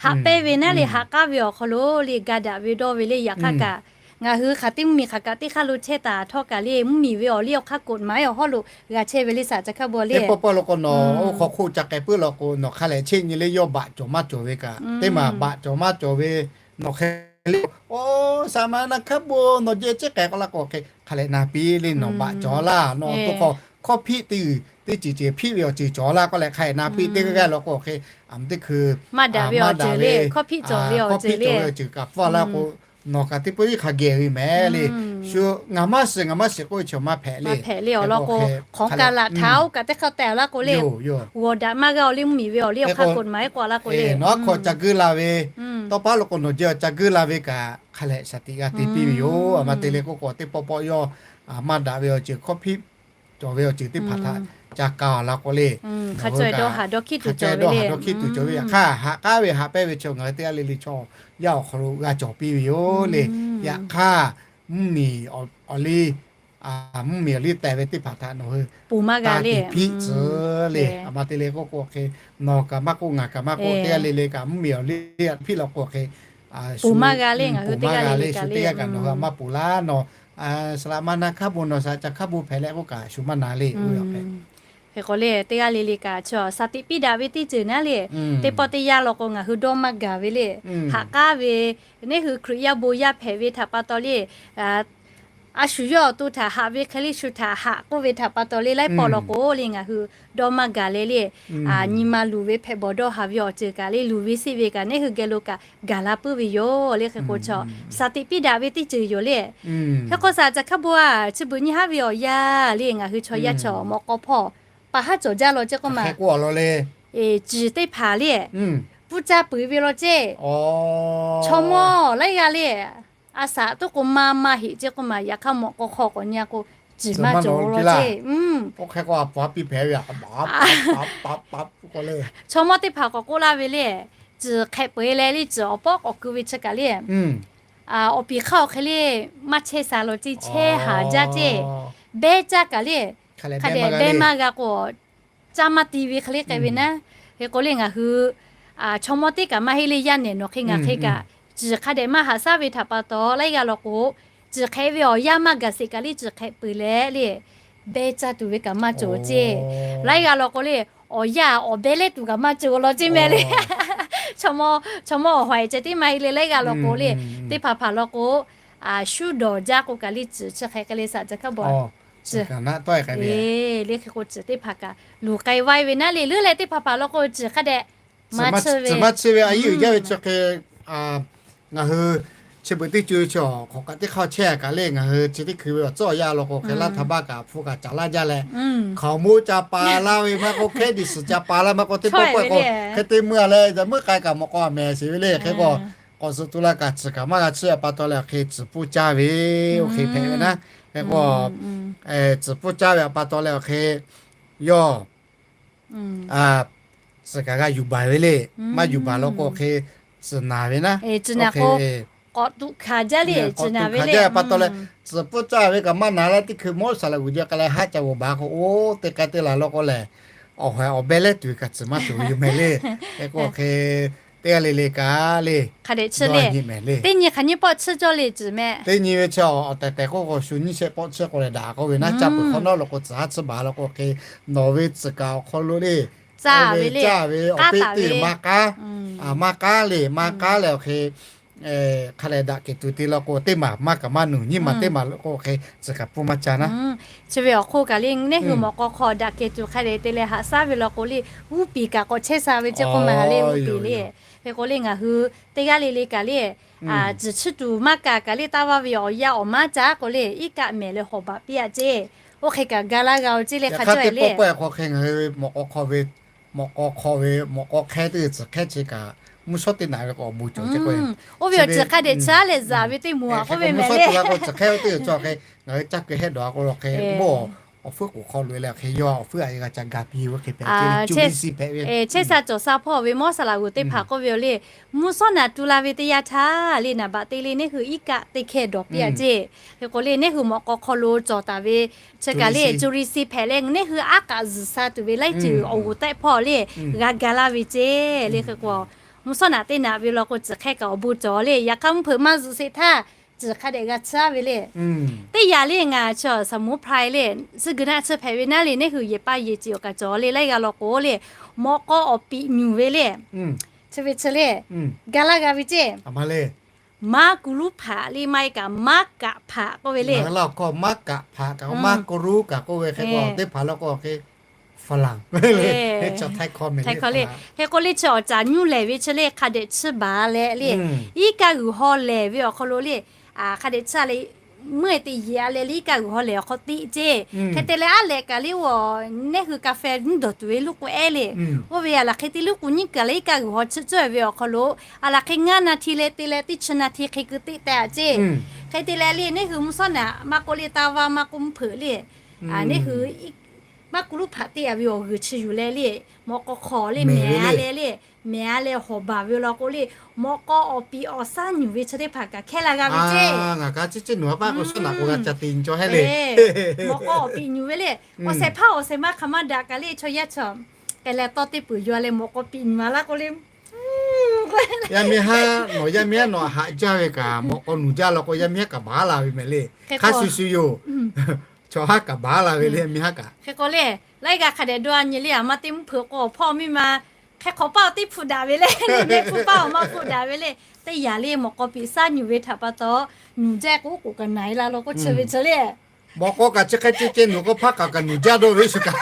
haꞈ pehnˇ ve naˉ le, haꞈ k'aˉ ve awˬ hk'aw lo le ga daꞈ ve dawˇ ve le. Yaꞈ hk'aˇ kaꞈ ngaˬ hui hk'aˬ teˇ mvuhˇ miˬ hk'aˬ kaꞈ teˇ hk'aˇ lo chehˇ taˍ htawˇ kaꞈ le, mvuhˇ miˬ ve awˬ liˇ awˬ hk'aˇ กฎหมาย awˬ hawˉ lo g'a chehˇ ve le. Shaˍ ca hkaˇ bon le, teˇ pawˆ pawˆ law k'o nawˬ oˇ hk'aw hk'oˆ ca k'ai puiˉ law k'o nawˬ hk'a lehˬ cheˆ nyi le, yawˇ baꞈ cawˬ maˇ cawˬ ve kaꞈ, teˇ maˬ baꞈ cawˬ maˇ cawˬ ve nawˬ hk'e le, oˇ shaˍ ma na hkaˉ bon nawˬ jehˇ ceˉ k'ai k'oˆ laˇ k'o hk'e hk'a lehˬ na piˇ le, nawˬ baꞈ cawˬ laˇ, nawˬ awˬ to hk'aw hkawˇ hpiˆ teˇ g'uiˬ teˇ ceuˬ ceuˬ hpiˆ ve awˬ ceuˬ cawˬ laˇ k'oˆ leh hk'a lehˬ na piˇ teˇ g'aˇ g'aˇ law k'o hk'e, a teˇ hkui maˇ daꞈ ve awˬ ceuˬ le, hkawˇ hpiˆ cawˬ ve awˬ ceuˬ kaꞈ pfuhˇ laˇ k'o, nawˬ kaꞈ teˇ pawˆ iˉ hk'a geh ve mehˍ le. Shu ngaˬ maˇ shiˍ ngaˬ maˇ shiˍ k'oˆ ve chaw maˇ hpehꞈ le. Hk'e k'o hk'awꞈ ka laꞈ htaꞈ oˇ kaꞈ teˇ hk'aˇ tehꞈ laˇ k'o le, g'awˬ daꞈ maˇ g'a awˬ liˇ mvuhˇ miˬ ve awˬ liˇ awˬ hk'aˇ กฎหมาย k'oˆ laˇ k'o le, nawˬ aˉ hk'aw ca guiˇ la ve, tawˇ paˉ law k'o nawˬ jehˇ ca guiˇ la ve kaꞈ hk'a lehˬ shaˍ tiꞈ g'a te piˇ ve yoˬ. A ma te le k'oˆ k'o teˇ pawˆ pawˆ yawˇ maˇ daꞈ ve awˬ ceuˬ hkawˇ hpiˆ cawˬ ve awˬ ceuˬ teˇ hpaˍ htaꞈ ca ka laˇ k'o le, nawˬ hui kaꞈ hk'a ca dawˇ haˍ dawˇ hkiˆ tuˬ cawˬ ve. Yaꞈ hk'aˇ haꞈ k'aˉ ve haꞈ pehnˇ ve chaw ngaˬ hui teˇ g'aˇ le le chaw yaˇ awˬ hk'aw lo g'a cawˬ piˇ ve yoˬ le. Yaꞈ hk'aˇ mvuhˇ miˬ awˬ liˇ mvuhˇ miˬ awˬ liˇ teh ve teˇ hpaˍ htaꞈ nawˬ hui ponˬ maˇ g'a le, hpiˆ tcuh le. A ma te le k'oˆ k'o hk'e, nawˬ kaꞈ maˇ k'oˆ ngaˬ kaꞈ maˇ k'oˆ teˇ g'aˇ le le kaꞈ mvuhˇ miˬ awˬ liˇ hpiˆ law k'o hk'e ponˬ maˇ g'a le, ngaˬ hui teˇ g'aˇ le le kaꞈ le, shu teˇ g'aˇ kaꞈ nawˬ hui maˇ ponˬ laˇ, nawˬ saˍ laꞈ ma na hk'aˇ bon nawˬ saˍ laꞈ ca hk'aˇ bon hpehꞈ leh k'oˆ kaꞈ shu maˇ na le. Hk'e k'o le, teˇ g'aˇ le le kaꞈ chaw sha tiꞈ piˇ daꞈ ve teˇ ceuˬ naˉ le, teˇ pawˆ teˇ yanˇ law k'o ngaˬ hui dawˇ maˇ gaˬ ve le, haꞈ k'aˉ ve, neˇ hui Hkriꞈ yaˇ bon yaˇ hpehꞈ ve htaꞈ pa taw le, a shu yawˇ awˬ to htaꞈ haꞈ ve hk'e le, shu htaꞈ haꞈ k'oˆ ve htaꞈ pa taw le, laiˉ pawˆ law k'o le ngaˬ hui dawˇ maˇ gaˬ le le, nyi ma luˬ ve hpehꞈ bawˬ dawˇ haˍ ve awˬ ceuˬ kaꞈ le, luˬ ve siˆ ve kaꞈ neˇ hui geh lo kaꞈ gaˬ la puiˉ ve yoˬ le. Hk'e k'o chaw sha tiꞈ piˇ daꞈ ve teˇ ceuˬ yoˬ le. Hk'e k'o saˍ laꞈ ca hk'aˇ bon a chi beuꞈ nyi haˉ ve awˬ yanˇ le ngaˬ hui chaw yaˇ chaw mawꞈ k'aw hpawˇ pa haˉ cawˬ jaˇ law ceˇ k'oˆ ma, ciˬ teˇ hpaˍ le, pfuhˇ caˇ peuˬ ve law ceˇ. Chaw mawˇ laiˉ g'aˇ le, a shaꞈ toˉ k'o maˇ maˇ heꞈ ceˇ k'oˆ ma, yaꞈ hk'aˇ mawꞈ k'aw hk'aw k'awꞈ nyi a k'o, ciˬ maˇ cawˬ law ceˇ. Chaw mawˇ teˇ hpaˍ k'awꞈ k'oˆ laˇ ve le, ciˬ hk'ehꞈ peuˬ leh le ciˬ awˬ pawˆ k'awꞈ keu ve chi kaꞈ le, awˬ piˍ hk'aˇ awˬ hk'e le maˇ chehˇ sha law ceˇ, chehˇ haˍ jaˇ ceˇ. Behˇ caˇ kaꞈ le, hk'a dehꞈ behˇ maˇ g'a k'o, caˇ maˇ ti ve hk'e le k'ai ve naˉ. Hk'e k'o le ngaˬ hui chaw mawˇ teˇ kaꞈ maˇ heˆ le, yaˇ nehˬ nawˬ hk'e ngaˬ hk'e kaꞈ, ciˬ hk'a dehꞈ maˇ haꞈ shaˉ ve htaꞈ pa taw laiˉ g'aˇ law k'o, ciˬ hk'ehꞈ ve awˬ yanˇ maˇ gaˬ sheˍ kaꞈ le ciˬ hk'ehꞈ peuˬ leh le, behˇ caˇ tuˬ ve kaꞈ maˇ cawˬ ceˇ. Laiˉ g'aˇ law k'o le, awˬ yanˇ awˬ behˇ lehˉ tuˬ kaꞈ maˇ cawˬ law ceˇ meh le. Chaw mawˇ awˬ ha e ceh tiˉ maˇ heˆ le, laiˉ g'aˇ law k'o le, teˇ hpaˍ hpaˍ law k'o, shuˉ dawˬ jaˇ k'o kaꞈ le ciˬ chi hk'ehꞈ k'ai le saˍ laꞈ ca hk'aˇ bon a, le hk'e k'o ciˬ teˇ hpaˍ kaꞈ luˬ k'ai vaˇ e ve naˉ le, leuˉ leh teˇ hpaˍ hpaˍ law k'o ciˬ hk'a dehꞈ maˇ chiˇ ve, maˇ chiˇ ve a yiˉ uiˍ jaˇ ve chi hk'e ngaˬ hui chi beuꞈ teˇ co chi awˬ hk'awꞈ kaꞈ teˇ hk'aˇ chehˇ a kaꞈ le ngaˬ hui chi teˇ hkui ve awˬ tcuhˉ awˬ yanˇ law k'o hk'e laˇ htaˇ baˇ kaꞈ hpu kaꞈ caˍ laˇ jaˇ leh, hkaoˍmonˇ ca pa laˇ ve maˇ k'o, hkehˉ diˬ suhˍ ca pa laˇ maˇ k'o, teˇ pawˆ pawehˇ k'o hk'e te meuˇ a leh meuˇ k'ai kaꞈ mawꞈ k'aw a mehˍ sheˍ ve le. Hk'e k'o k'awꞈ suhˍ tu la kaꞈ ciˬ kaꞈ maˇ g'a chiˇ a pa taw leh awˬ hk'e ciˬ pfuhˇ caˇ ve awˬ hk'e hpehꞈ ve naˉ. Hk'e k'o ciˬ pfuhˇ caˇ ve a pa taw leh awˬ hk'e yawˇ ciˬ kaꞈ g'a yuˬ baˬ ve le. Maˇ yuˬ baˬ law k'o hk'e ciˬ naˍ ve naˉ. K'awꞈ tuꞈ hkanˍ jaˇ le, k'awꞈ tuꞈ hkanˍ jaˇ pa taw leh, ciˬ pfuhˇ caˇ ve kaꞈ maˇ naˍ leh teˇ hkui mawˇ saˍ laꞈ g'uˬ jaˇ k'ai leh haˆ ca g'oˍ baˬ k'o, oˇ teˇ k'ai teˇ la law k'o lehˬ, awˬ ha awˬ behˇ lehˉ tuˬ ve kaꞈ ciˬ maˇ cawˬ ve yoˬ meh le. Hk'e k'o hk'e teˇ g'aˇ le le kaꞈ le, hk'a dehꞈ chiˇ le, teˇ nyi hk'aˬ nyiˇ pawˆ chiˇ cawˇ le ciˬ meh. Teˇ nyi ve chi awˬ tehˬ tehˬ k'oˆ k'o shu nyiˇ shehˆ pawˆ chiˇ k'o leh daꞈ k'oˆ ve naˉ. Caˇ peuˬ hk'awꞈ nawˉ law k'o ciˬ haˉ chiˇ baˬ law k'o hk'e, nawˬ ve ciˬ kaꞈ awˬ hk'aw lo le caˇ ve, caˇ ve awˬ peˆ teˇ maˇ k'aˉ, maˇ k'aˉ le, maˇ k'aˉ leh awˬ hk'e hk'a dehꞈ daꞈ kehˬ tuˬ te law k'o teˇ maˬ maˇ kaꞈ maˇ nuˬ, nyiˇ maˬ teˇ maˬ law k'o hk'e ciˬ kaꞈ pfuhˇ maˇ caˇ naˉ. Chi ve awˬ hk'oˆ kaꞈ le neˇ hui mawꞈ k'aw hk'aw daꞈ kehˬ tuˬ hk'a dehꞈ te leh haꞈ shaˉ ve law k'o le, g'uˇ piˍ kaꞈ k'awꞈ chehˇ sha ve ceˇ k'oˆ ma le, g'uˇ piˍ le. Hk'e k'o le ngaˬ hui teˇ g'aˇ le le kaꞈ le, ciˬ chiˇ tuˬ maˇ kaꞈ kaꞈ le taˇ vaˇ ve awˬ yanˇ awˬ maˉ caˉ k'o le iˉ kaˆ mehˍ leh hawˍ baˬ piˇ a ceˇ. Oˇ hk'e kaꞈ ga laˇ g'a-o ceˇ le hk'a caˇ le. Hk'e ngaˬ hui mawꞈ k'aw hk'aw ve, mawꞈ k'aw hk'aw ve mawꞈ k'aw hk'ehˇ teˇ g'uiˬ ciˬ hk'ehˇ chi kaꞈ mvuhˇ shawˉ teˇ naꞈ ve k'awꞈ bon cawˬ ceˇ k'o, oˇ ve awˬ ceuˬ hk'a dehꞈ chiˇ leh zaꞈ ve teˇ moˍ a k'oˆ ve mehˍ le. Mvuhˇ shawˉ teˇ g'uiˬ ciˬ hk'ehˇ ve teˇ g'uiˬ cawˬ hk'e ngaˬ hui caˇ kuiˬ hehˆ dawˬ a k'o la hk'e, mawˇ awˬ fuiˉ k'oˍ hk'aw loꞈ e leh hk'e yawˇ awˬ fuiˉ a g'a ca ga piˇ ve hk'e hpehꞈ ceˇ le. Chehˇ sha cawˬ sha hpawˇ ve mawˇ saˍ laꞈ g'uˬ teˇ hpaˍ k'oˆ ve yoˬ le, mvuhˇ shawˉ naꞈ tu la ve teˇ yanˇ htaˇ le naˍ baꞈ te le neˇ hui iˉ kaˆ teˇ hkehˇ dawˬ piˇ a ceˇ. Hk'e k'o le neˇ hui mawꞈ k'aw hk'aw lo cawˬ taˍ ve chi kaꞈ le cu ri si hpehꞈ leh neˇ hui aˉ k'aꞈ zuhˬ sha tuˬ ve laiˉ ceuˬ awˬ g'uˬ tehˆ hpawˇ le g'a ga laˇ ve ceˇ le. Hk'e k'o mvuhˇ shawˉ naꞈ teˇ naꞈ ve law k'o ciˬ hk'ehˇ kaꞈ awˬ bon cawˬ le. Yaꞈ hk'aˇ mvuhˇ hpeuꞈ maˇ zuhꞈ sheˍ htaˇ ciˬ hk'a dehꞈ g'a chiˇ a ve le. Teˇ yanˇ le ngaˬ chi saˍ mvuhˇ hpra le, suh gui naˆ chi hpehꞈ ve naˉ le neˇ hui yehˬ paˇ yehˬ ciˬ awˬ kaꞈ cawˬ le. Laiˉ g'aˇ law k'o le mawꞈ k'aw awˬ piꞈ nyuˬ ve le, chi ve chi le ga laˇ g'a ve ceˇ. Maˇ ku luˉ hpaꞈ le maˇ e kaꞈ maˇ kaꞈ hpaꞈ k'oˆ ve le. Maˇ kaꞈ hpaꞈ kaꞈ maˇ ku luˉ kaꞈ k'oˆ ve hk'e k'o teˇ hpaˍ law k'o hk'e Hk'e k'o le chi awˬ caˍ nyuˇ lehˬ ve chi le hk'a dehꞈ chiˇ baˬ leh le, iˉ kaˆ g'uiˬ haw lehˬ ve awˬ hk'aw lo le, hk'a dehꞈ chiˇ a le, meuˇ e teꞈ yeˬ a leh le iˉ kaˆ g'uiˬ haw lehˬ awˬ hk'aw teꞈ ceˇ. Hk'e te leh aˉ lehꞈ kaꞈ le oˇ neˇ hui ka feh nyiˇ dawˬ tuˬ ve luˇ k'o ehˉ le, oˇ ve a laˬ hk'e te luˇ k'o nyiˇ kaˬ leh iˉ kaˆ g'uiˬ haw chiˇ cawˇ ve awˬ hk'aw lo a laˬ hk'e ngaˇ na hti leh te leh teˇ chi na hti hk'e keu teˇ teh a ceˇ. Hk'e te leh le neˇ hui mvuhˇ shawˉ naꞈ maˇ k'oˆ le taˇ vaˇ maˇ k'oˆ mvuhˇ hpeuꞈ le, neˇ hui maˇ ku luˉ hpaꞈ teˇ a ve awˬ g'uiˬ chi yuˬ leh le, mawꞈ k'aw hk'aw le mehˍ a leh le, mehˍ a leh hawˍ baˬ ve law k'o le, mawꞈ k'aw awˬ piˍ awˬ shaˉ nyuˬ ve chi teˇ hpaˍ kaꞈ hkehˇ la g'a ve ceˇ. Ngaˬ kaꞈ ciˉ ciˉ nawˬ a paˆ k'o shaˉ naꞈ k'o g'a ca te nyi cawˇ hehˉ le. Mawꞈ k'aw awˬ piˍ nyuˬ ve le, awˬ shehˍ hpaˇ awˬ shehˍ ma hk'aˬ ma daꞈ kaꞈ le chaw yaˇ chaw k'ai leh tawˇ teˇ peuˬ yaw leh mawꞈ k'aw piˍ nyuˬ a laˇ k'o le, Yaˇ miˇ haˉ nawˬ, yaˇ miˇ haˉ nawˬ haꞈ jaˇ ve kaꞈ mawꞈ k'aw nuˬ jaˇ law k'o, yaˇ miˇ haˉ kaꞈ baˬ la ve mehˍ le. Hk'a shuˍ shuˍ yoˬ. Chaw haˉ kaꞈ baˬ la ve le, yaˇ miˇ haˉ kaꞈ. Hk'e k'o le, laiˉ g'aˇ hk'a dehꞈ dawˇ a nyi le, aˬ ma teˇ mvuhˇ hpeuꞈ k'o awˬ hpawˇ miˇ ma hk'e hk'awꞈ paˇ awˬ teˇ hpu daꞈ ve le, le mehˆ hpu paˇ awˬ ma hpu daꞈ ve le. Teˇ yanˇ le mawꞈ k'aw piˍ shaˉ nyuˬ ve htaꞈ pa taw, nuˬ jaˇ k'o k'oˆ kaꞈ na e la law k'o, chi ve chi le. Mawꞈ k'aw kaꞈ chi hk'e ceh ceh nuˬ k'o, hpaˇ kaꞈ kaꞈ nuˬ jaˇ dawˇ ve shu kaꞈ.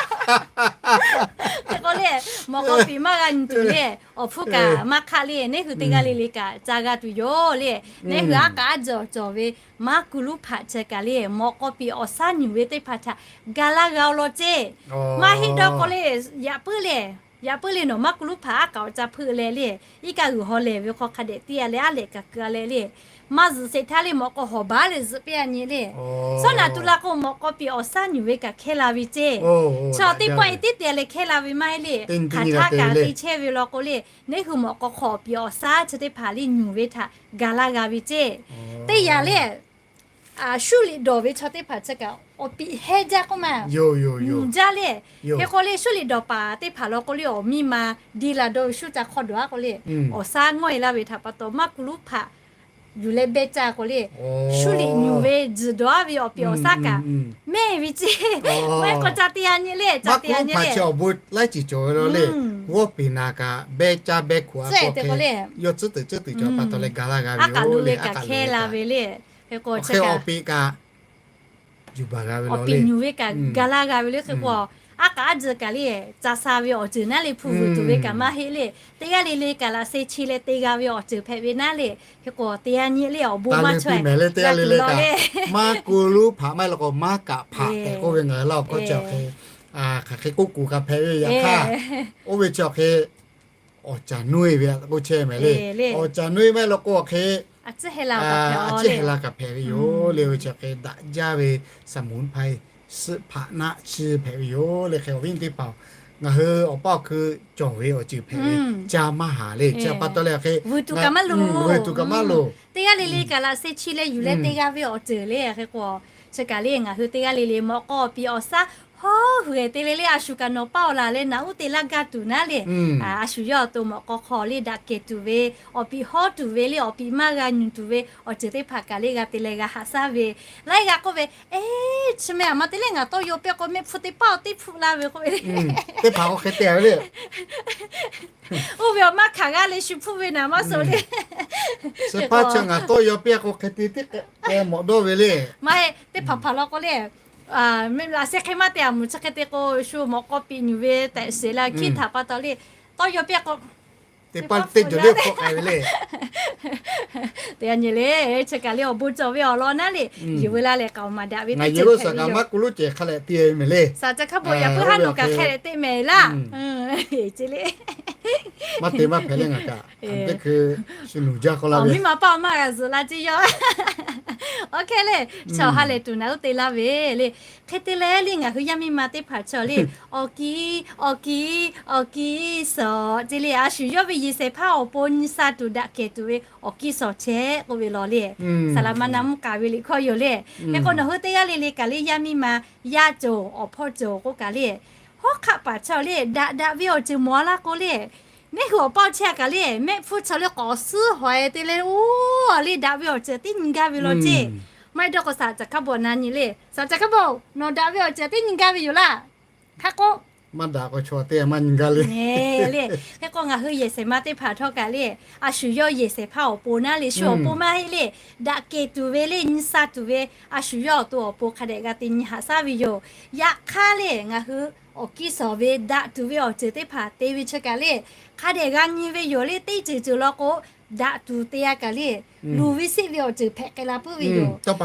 Hk'e k'o le, mawꞈ k'aw piˍ maˇ g'a nyi tuˬ le, awˬ hpfuhˇ kaꞈ maˇ hk'aˆ le. Neˇ hui teˇ g'aˇ le le kaꞈ ca g'a tuˬ yoˬ le. Neˇ hui aˉ k'aꞈ aˉ jawˬ cawˬ ve maˇ ku luˉ hpaꞈ chi kaꞈ le, mawꞈ k'aw piˍ awˬ shaˉ nyuˬ ve teˇ hpaˍ htaꞈ ga laˇ g'a law ceˇ. Maˇ heˆ dawˇ k'o le, yaꞈ puiˉ le, yaꞈ puiˉ le nawˬ maˇ ku luˉ hpaꞈ aˉ k'aꞈ awˬ ca hpeuˆ leh le, iˉ kaˆ g'uiˬ haw lehˬ ve hk'aw hk'a dehꞈ tiˇ a leh aˉ lehꞈ kaꞈ keu a leh le, maˇ zuhꞈ sheˍ htaˇ le mawꞈ k'aw hawˬ baˉ leh zuhꞈ piˇ a nyi le. Sawˉ naꞈ tu la k'o mawꞈ k'aw piˍ awˬ shaˉ nyuˬ ve kaꞈ hkehˇ la ve ceˇ. Chaw teˇ pawˆ e tiˉ te leh hkehˇ la ve maˇ heˆ le. Hk'aˬ htaˇ kaꞈ te chehˇ ve law k'o le, neˇ hui mawꞈ k'aw hk'aw piˍ awˬ shaˉ chi teˇ hpaˍ le nyuˬ ve htaꞈ ga laˇ g'a ve ceˇ. Teˇ yanˇ le, shuˉ liꞈ dawˬ ve chaw teˇ hpaˍ chi kaꞈ awˬ piˍ hehnˇ jaˇ k'oˆ ma, nuˬ jaˇ le. Hk'e k'o le shuˉ liꞈ dawˬ paˍ teˇ hpaˍ law k'o le awˬ miˇ ma diˇ la dawˇ ve shuˉ ca hk'awˇ dawˬ a k'o le, awˬ shaˉ ngawˇ e laˇ ve htaꞈ pa taw maˇ ku luˉ hpaꞈ yuˬ leh beh caˇ k'o le, shuˉ liꞈ nyuˬ ve tzuhˬ dawˬ a ve awˬ piˍ awˬ shaˉ kaꞈ mehˇ ve ceˇ. Maˇ heˆ k'o ca te a nyi le, ca te a nyi le. Awˬ bon laiˉ ceuˬ cawˬ ve law le. G'awˇ piˍ naˍ kaꞈ beh caˇ beh hkuꞈ a k'o hk'e, yawˇ tcuhˉ tuˬ tcuhˉ tuˬ cawˬ pa taw leh ga laˇ g'a ve yoˬ le. Aˉ k'aꞈ lu ve kaꞈ hkehˇ la ve le. Hk'e k'o awˬ piˍ kaꞈ yuˬ baˬ g'a ve law le. Awˬ piˍ nyuˬ ve kaꞈ ga laˇ g'a ve le. Hk'e k'o aˉ k'aꞈ aˉ jeuˬ kaꞈ le, ca sha ve awˬ ceuˬ naˉ le, hpu vuiˬ tuˬ ve kaꞈ maˇ heˆ le. Teˇ g'aˇ le le kaꞈ laꞈ sheh chi leh te g'a ve awˬ ceuˬ hpehꞈ ve naˉ le. Hk'e k'o te a nyi le awˬ bon maˇ chaweh g'a tuˬ law le. Maˇ ku luˉ hpaꞈ maˇ heˆ law k'o maˇ kaꞈ hpaꞈ tehꞈ k'oˆ ve ngaˬ hui laˇ awˬ hkawˇ chi awˬ hk'e, hk'aˬ hk'e k'oˆ kuˬ kaꞈ hpehꞈ ve yaꞈ hk'aˇ, oˇ ve chi awˬ hk'e awˬ caˬ nuˇ e ve k'oˆ chehˇ mehˍ le. Awˬ caˬ nuˇ e maˇ heˆ law k'o awˬ hk'e a ciˉ heh la kaꞈ hpehꞈ ve yoˬ le. Oˇ ve chi awˬ hk'e daꞈ jaˇ ve saˍmonˍ hpaˇ suhˆ hpaꞈ naˆ chi hpehꞈ ve yoˬ le. Hk'e awˬ viˉ teˇ hpaˍ, ngaˬ hui awˬ paˇ awˬ hkui cawˬ ve awˬ ceuˬ hpehꞈ ve, ca maˇ haˍ le. Chi pa taw leh hk'e vuiˬ tuˬ kaꞈ maˇ loˍ. Teˇ g'aˇ le le kaꞈ laꞈ sheh chi leh yuˬ leh te g'a ve awˬ ceuˬ le. Hk'e k'o chi kaꞈ le ngaˬ hui teˇ g'aˇ le le mawꞈ k'aw awˬ piˍ awˬ shaˉ hawˉ hui te le le, a shu kaꞈ nawˬ paˇ awˬ laˬ leh naꞈ uˉ te laˇ gaˇ tuˬ naˉ le. A shu yawˇ awˬ to mawꞈ k'aw hk'aw le daꞈ kehˬ tuˬ ve, awˬ piˍ hawˉ tuˬ ve le, awˬ piˍ maˇ g'a nyi tuˬ ve awˬ ceuˬ teˇ hpaˍ kaꞈ le g'a te leh g'a haꞈ shaˉ ve. Laiˉ g'aˇ k'oˆ ve, eˬ, chi meh aˬ ma te leh ngaˬ tawˇ yaw piˇ k'o mehˆ hpfuhˇ teˇ paˆ awˬ teˇ hpfuhˆ la ve k'oˆ ve le. Teˇ hpaˍ k'o hk'e te ve le. Oˇ ve awˬ maˇ hkanˍ g'aˇ le shu hpfuhˇ ve naˍ maˇ suh le. Chi hpaˇ chi ngaˬ tawˇ yaw piˇ k'o hk'e te tiˉ k'ai mawꞈ dawˇ ve le. Maˇ heˆ, teˇ hpaˍ hpaˍ law k'o le, laꞈ sheh hk'e maˇ te a mvuhˬ chi hk'e te k'o shu mawꞈ k'aw piˍ nyuˬ ve tehꞈ sheˍ la hkiˇ htaꞈ pa taw le, tawˇ yaw piˇ k'o teˇ paˆ teˇ cawˬ le hpfuhˆ k'ai ve le. Te a nyi le, chi kaꞈ le awˬ bon cawˬ ve awˬ lawn naˉ le. Yuˬ veu la leh k'aoˍ maˍ daꞈ ve teˇ ceuˬ hpehꞈ ve yoˬ. Saˍ ca hkaˇ bawˬ yaꞈ puiˉ haˉ nawˬ kaꞈ hk'e leh teˇ mehˍ laˇ. Maˇ te maˇ hpehꞈ le ngaˬ kaꞈ. Awˬ miˇ ma paˇ maˇ g'a zuhꞈ la ceˇ yawˇ. Awˬ hk'e le, chaw ha lehˬ tuˬ naꞈ uˉ te laˇ ve le. Hk'e te leh le ngaˬ hui yaˇ miˇ ma teˇ hpaˍ chaw le, awˬ kiˉ, awˬ kiˉ, awˬ kiˉ suhˍ ceˇ le. A shu yawˇ ve yehˬ shehˍ hpaˇ awˬ pon nyi sha tuˬ daꞈ kehˬ tuˬ ve awˬ kiˉ suhˍ chehˇ k'oˆ ve law le. Saˍ laꞈ ma na mvuhˇ k'aˍ ve liꞈ hkawˇ yoˬ le. Hk'e k'o nawˬ hui teˇ g'aˇ le le kaꞈ le yaˇ miˇ ma yaˇ cawˬ awˬ hpawˇ cawˬ k'oˆ kaꞈ le, hawˉ hk'aˆ paˍ chaw le daꞈ daꞈ ve awˬ ceuˬ mawˬ a laˇ k'o le, neˇ hui awˬ paˇ awˬ chehˇ kaꞈ le mehˆ hpfuhˇ chaw le k'awꞈ suhˉ hawˬ e te le, oˇ le daꞈ ve awˬ ceuˬ teˇ nyi gaˇ ve law ceˇ. Maˇ heˆ dawˇ k'o saˍ ca hkaˇ bawˬ na nyi le. Saˍ ca hkaˇ bawˬ, nawˬ daꞈ ve awˬ ceuˬ teˇ nyi gaˇ ve yoˬ laˇ. Hk'e k'o maˇ daꞈ k'o chaw teˇ maˇ nyi gaˇ le. Hk'e k'o ngaˬ hui yehˬ shehˍ ma teˇ hpaˍ htawˇ kaꞈ le, a shu yawˇ yehˬ shehˍ hpaˇ awˬ pon naˉ le, shu awˬ pon maˇ heˆ le, daꞈ kehˬ tuˬ ve le, nyi sha tuˬ ve, a shu yawˇ awˬ to awˬ pon hk'a dehꞈ g'a te nyi haꞈ shaˉ ve yoˬ. Yaꞈ hk'aˇ le ngaˬ hui awˬ kiˇ suhˍ ve daꞈ tuˬ ve awˬ ceuˬ teˇ hpaˍ te ve chi kaꞈ le, hk'a dehꞈ g'a nyi ve yoˬ le. Teˇ ceuˬ ceuˬ law k'o, daꞈ tuˬ te a kaꞈ le, luˬ ve siˆ ve awˬ ceuˬ hpehꞈ k'ai la puiˉ ve yoˬ. Tawˇ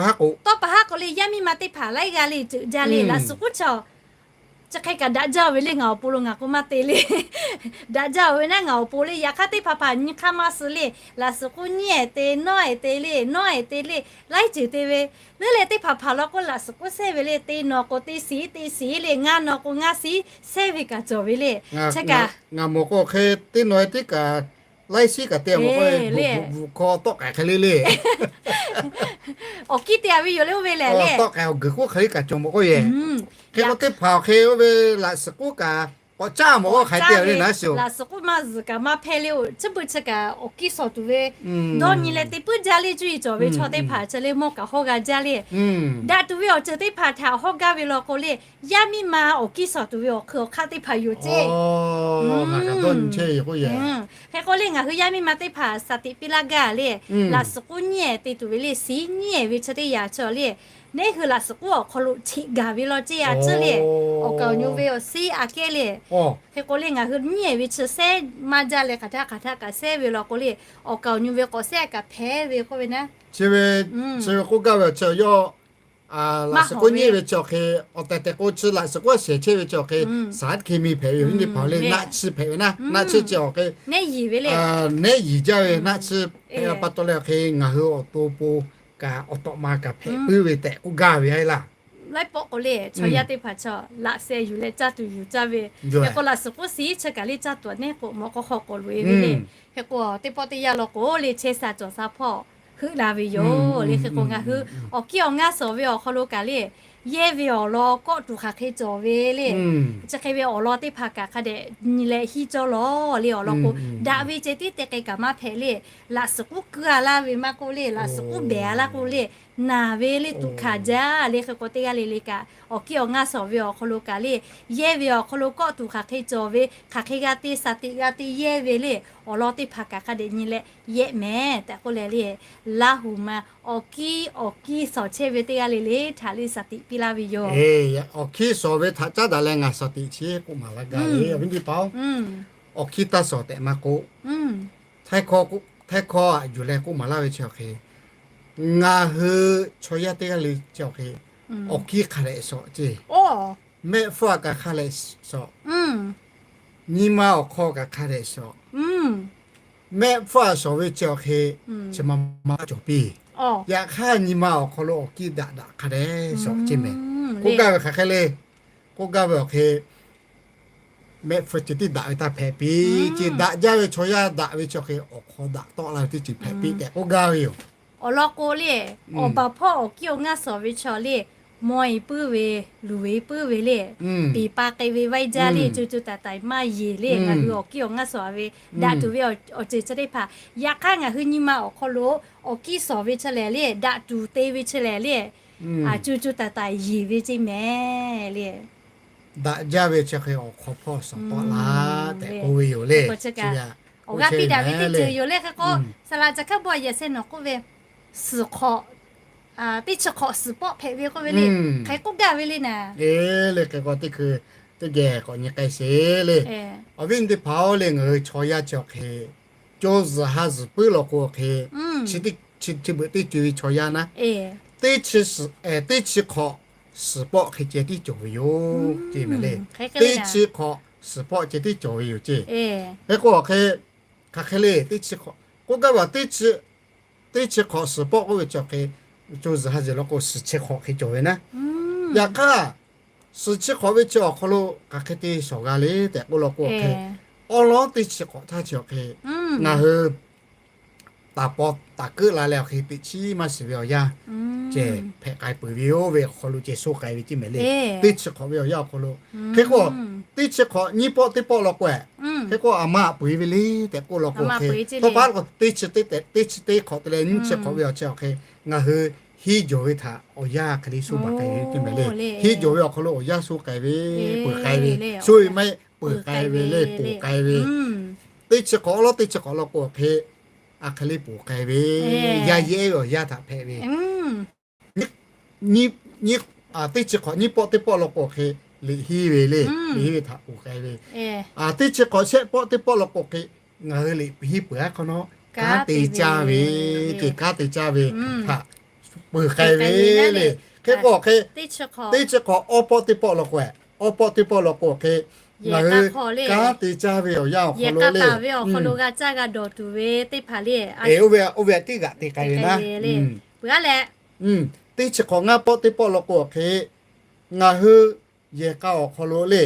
pa haˉ k'o le yaˇ miˇ ma teˇ hpaˍ laiˉ g'aˇ le ceuˬ jaˇ le, laꞈ suhˍ k'uˉ chaw chi hk'e kaꞈ daꞈ jaˇ ve le ngaˬ awˬ pon lo ngaˬ k'o maˇ te le. Daꞈ jaˇ ve naˉ ngaˬ awˬ pon le, yaꞈ hk'aˇ teˇ hpaˍ hpaˍ nyi hk'aˇ maˇ suh le, laꞈ suhˍ k'uˉ nyiˉ ehˍ te, nawˉ ehˍ te le, nawˉ ehˍ te le, laiˉ ceuˬ te ve. Leuˉ leh teˇ hpaˍ hpaˍ law k'o laꞈ suhˍ k'uˉ sehˇ ve le, te nawˬ k'o te shiˍ te shiˍ le, ngaˇ nawˬ k'o ngaˇ shiˍ sehˇ ve kaꞈ cawˬ ve le. Chi kaꞈ ngaˬ mawˬ k'o hk'e te nawˬ e teˇ kaꞈ laiˉ shiˍ kaꞈ te mawˬ k'o le, bvuhꞈ hk'aw tawˆ k'ai hk'e le le. Awˬ kiˇ te a ve yoˬ le oˇ ve lehˬ le. Tawˆ k'ai awˬ guiˬ k'oˆ hk'e le kaꞈ cawˬ mawˬ k'oˆ yehˬ. Hk'e k'o teˇ hpaˍ awˬ hk'e oˇ ve laꞈ suhˍ k'uˉ kaꞈ k'awꞈ caˇ mawˬ k'o hk'aˬ hk'e te ve naˉ shuˍ. Laꞈ suhˍ k'oˆ maˇ zuhˬ kaꞈ maˇ hpehˇ le-oˬ. Chi beuꞈ chi kaꞈ awˬ kiˇ shawˍ tuˬ ve dawˇ nyi leh te puiˉ jaˇ le. Cuˇ yiˍ cawˬ ve chaw teˇ hpaˍ chi le mawˇ kaꞈ hawˇ g'a jaˇ le. Daꞈ tuˬ ve awˬ ceuˬ teˇ hpaˍ htaꞈ hawˇ gaˇ ve law k'o le, yaˇ miˇ ma awˬ kiˇ shawˍ tuˬ ve awˬ hk'eun awˬ hk'aˇ teˇ hpaˍ yoˬ ceˇ. Hk'e k'o le ngaˬ hui yaˇ miˇ ma teˇ hpaˍ shaˍ tiꞈ piˇ laˇ gaˇ le. Laꞈ suhˍ k'oˆ nyiˉ ehˍ te tuˬ ve le, shiˍ nyiˉ ehˍ ve chi teˇ yanˇ chi le, neˉ hui laꞈ suhˍ k'oˆ awˬ hk'aw lo cheꞈ gaˬ ve law ceˇ a ciˉ le. Awˬ kaˍ awˬ nu ve awˬ shiˉ aꞈ kehˉ le. Hk'e k'o le ngaˬ hui nyiˉ ehˍ ve chi sehˉ maˇ jaˇ leh hk'aˬ htaˇ hk'aˬ htaˇ kaꞈ sehˉ ve law k'o le, awˬ kaˍ awˬ nu ve k'awꞈ sehˉ kaꞈ hpehꞈ ve k'oˆ ve naˉ. Chi ve k'oˆ gaˇ ve awˬ chi yawˇ laꞈ suhˍ k'oˆ nyiˉ ve chi awˬ hk'e, awˬ tehˬ tehˬ k'o chi laꞈ suhˍ k'oˆ shehˍ chehˇ ve chi awˬ hk'e, saˍ aˉ hkeh mi hpehꞈ ve yoˬ. Nyiˇ hpaˍ le naˆ chiˇ hpehꞈ ve naˉ, naˆ chiˇ chi awˬ hk'e, neˉ yiˍ ve naˆ chiˇ hpehꞈ pa taw leh awˬ hk'e ngaˬ hui awˬ to po kaꞈ awˬ tawꞈ ma kaꞈ hpehꞈ puiˉ ve tehꞈ k'oˆ gaˇ ve a laˇ. Laiˉ pawˆ k'o le chaw yaˇ teˇ hpaˍ chaw laꞈ sheh yuˬ leh caˇ tuˬ yuˬ caˇ ve. Hk'e k'o laꞈ suhˍ k'oˆ shiˍ chi kaꞈ le caˇ tuˬ neˉ k'o mawꞈ k'aw hk'aw k'awꞈ loꞈ e ve le. Hk'e k'o teˇ pawˆ teˇ yanˇ law k'o le chehˇ sha cawˬ sha hpawˇ heuˆ la ve yoˬ le. Hk'e k'o ngaˬ hui awˬ kiˇ awˬ ngaˇ shawˍ ve awˬ hk'aw lo kaꞈ le, yehˇ ve awˬ lawn kawˆ tuˬ hk'aˬ hk'e cawˬ ve le. Chi hk'e ve awˬ lawn teˇ hpaˍ kaꞈ hk'a dehꞈ nyi leh hiˇ cawˇ lawˬ le. Awˬ lawn k'o, daꞈ ve ceh tiˉ te k'ai kaꞈ maˇ hpehꞈ le. Laꞈ suhˍ k'oˆ keu a laˇ ve maˇ k'oˆ le, laꞈ suhˍ k'oˆ behˬ a laˇ k'oˆ le, naˬ ve le tuꞈ hkanˍ jaˇ le. Hk'e k'o teˇ g'aˇ le le kaꞈ awˬ kiˇ awˬ ngaˇ shawˍ ve awˬ hk'aw lo kaꞈ le, yehˇ ve awˬ hk'aw lo kawˆ tuˬ hk'aˬ hk'e cawˬ ve, hk'aˬ hk'e g'a te shaˍ tiꞈ g'a te yehˇ ve le, awˬ lawn teˇ hpaˍ kaꞈ hk'a dehꞈ nyi leh yehˆ mehˍ tehꞈ k'oˆ leh le, Laˇ huˍ ma awˬ kiˇ awˬ kiˇ shawˍ chehˇ ve teˇ g'aˇ le le htaꞈ le shaˍ tiꞈ piˇ laˇ ve yoˬ. Awˬ kiˇ shawˍ ve htaꞈ caˉ daꞈ leh ngaˬ shaˍ tiꞈ chi k'oˆ maˍ laˇ gaˇ ve awˬ viˉ teˇ hpaˍ-oˬ, awˬ kiˇ taˇ shawˍ tehꞈ maˇ k'oˆ, htaiˇ hkawˇ aꞈ yuˬ leh k'oˆ maˍ laˇ ve chi awˬ hk'e, ngaˬ hui chaw yaˇ teˇ g'aˇ le chi awˬ hk'e, awˬ kiˇ hk'a dehꞈ shawˍ ceˇ. Mehˆ hpfuhˇ a kaꞈ hk'a dehꞈ shawˍ, nyi ma awˬ hk'aw kaꞈ hk'a dehꞈ shawˍ. Mehˆ hpfuhˇ a shawˍ ve chi awˬ hk'e, chi ma ma cawˬ piˇ. Yaꞈ hk'aˇ nyi ma awˬ hk'aw lo awˬ kiˇ daꞈ daꞈ hk'a dehꞈ shawˍ ceˇ mehˍ. K'oˆ gaˇ ve hk'aˬ hk'e le, k'oˆ gaˇ ve awˬ hk'e, mehˆ hpfuhˇ ceh tiˉ daꞈ ve taˇ hpehꞈ piˇ ceˇ. Daꞈ jaˇ ve chaw yaˇ daꞈ ve chi awˬ hk'e awˬ hk'aw daꞈ tawˆ la ve teˇ ceuˬ hpehꞈ piˇ tehꞈ k'oˆ gaˇ ve yoˬ. Awˬ lawn k'o le, awˬ baˬ hpawˇ awˬ kiˇ awˬ ngaˇ shawˍ ve chaw le, mawˬ e puiˉ ve, luˬ ve puiˉ ve le, peˍ pa k'ai ve vaiˇ jaˇ le, co co taiˍ taiˍ maˇ yeˬ le. Ngaˬ hui awˬ kiˇ awˬ ngaˇ shawˍ ve daꞈ tuˬ ve awˬ ceuˬ chi teˇ hpaˍ, yaꞈ hk'aˇ ngaˬ hui nyi ma awˬ hk'aw lo awˬ kiˇ shawˍ ve chi lehˬ le, daꞈ tuˬ te ve chi lehˬ le, co co taiˍ taiˍ yeˬ ve ceˇ mehˍ le. Daꞈ jaˇ ve chi hk'e awˬ hk'aw hpawˇ shawˍ tawˆ la tehꞈ k'oˆ ve yoˬ le. Awˬ g'aˇ piˇ daꞈ ve teˇ ceuˬ yoˬ le. Hk'e k'o, saˍ laꞈ ca hkaˉ bon a yehˬ sheh nawˬ k'oˆ ve, suhˍ hk'awꞈ, teˇ chi hk'awꞈ suhˍ pawˆ hpehꞈ ve k'oˆ ve le. Hk'e k'oˆ gaˇ ve le naˍ. Le hk'e k'o teˇ hkui teˇ geh k'awꞈ nyi k'ai sheˍ le. Awˬ viˉ teˇ hpaˍ-oˬ le, ngaˬ hui chaw yaˇ chi awˬ hk'e, co zuhˬ ha zuhˬ puiˉ law k'o awˬ hk'e, chi beuꞈ teˇ co ve chaw yaˇ naˉ, teˇ chi, teˇ chi hk'awꞈ suhˍ pawˆ hk'e ceh tiˉ cawˬ ve yoˬ ceˇ mehˍ le. Teˇ chi hk'awꞈ suhˍ pawˆ ceh tiˉ cawˬ ve yoˬ ceˇ. Hk'e k'o awˬ hk'e, hk'aˬ hk'e le teˇ chi hk'awꞈ, k'oˆ gaˇ ve teˇ chi, teˇ chi hk'awꞈ suhˍ pawˆ k'oˆ ve chi awˬ hk'e, co zuhˬ ha zuhˬ law k'o suhˍ chi hk'awꞈ hk'e cawˬ ve naˉ. Yaꞈ hk'aˇ, suhˍ chi hk'awꞈ ve chi awˬ hk'aw lo hk'aˬ hk'e te shawˍ g'a le tehꞈ k'oˆ law k'o awˬ hk'e, awˉ lawˉ teˇ chi hk'awꞈ htaˇ chi awˬ hk'e, ngaˬ hui taˍ paw taˍ keuˆ la leh awˬ hk'e teꞈ chiˉ maˇ shiˍ ve awˬ yanˇ ceh hpehꞈ k'ai peuˬ ve yoˬ ve awˬ hk'aw lo ceh sho k'ai ve ceˇ mehˍ le. Teˇ chi hk'awꞈ ve awˬ yanˇ awˬ hk'aw lo, hk'e k'o, teˇ chi hk'awꞈ nyiˇ pawˆ teˇ pawˆ law k'o, hk'e k'o aˬ ma aꞈ peu eˬ ve le tehꞈ k'oˆ law k'o hk'e, tawˇ pa k'o teˇ chi teˇ tehꞈ teˇ chi teˇ hk'awꞈ te leh nyiˇ chi hk'awꞈ ve awˬ chi awˬ hk'e, ngaˬ hui henˇ jawˬ ve htaꞈ awˬ yanˇ hk'e le sho baˬ k'ai ve ceˇ mehˍ le. Henˇ jawˬ ve awˬ hk'aw lo awˬ yanˇ sho k'ai ve, peuˬ k'ai ve, sho ve maˇ peuˬ k'ai ve le, ponˬ k'ai ve. Teˇ chi hk'awꞈ awˉ lawˉ teˇ chi hk'awꞈ law k'o awˬ hk'e, aˬ hk'e le ponˬ k'ai ve, yaˇ yehˇ ve awˬ yanˇ htaꞈ hpehꞈ ve, teˇ chi hk'awꞈ nyiˇ pawˆ teˇ pawˆ law k'o awˬ hk'e, liꞈ henˇ ve le, liꞈ henˇ ve htaꞈ ponˬ k'ai ve, teˇ chi hk'awꞈ shehˆ pawˆ teˇ pawˆ law k'o awˬ hk'e, ngaˬ hui liꞈ henˇ peuˬ aˉ hk'awꞈ nawˉ kanˉ te caˇ ve, ceh kanˉ te caˇ ve htaꞈ peuˬ k'ai ve le. Hk'e k'o awˬ hk'e, teˇ chi hk'awꞈ awˇ pawˆ teˇ pawˆ law k'o, awˇ pawˆ teˇ pawˆ law k'o awˬ hk'e, ngaˬ hui kanˉ te caˇ ve awˬ yanˇ awˬ hk'aw lo le, oˇ ve teˇ g'aꞈ te k'ai ve naˉ, peuˬ aˉ leh, teˇ chi hk'awꞈ ngaˇ pawˆ teˇ pawˆ law k'o awˬ hk'e, ngaˬ hui yehˬ k'a awˬ hk'aw lo le,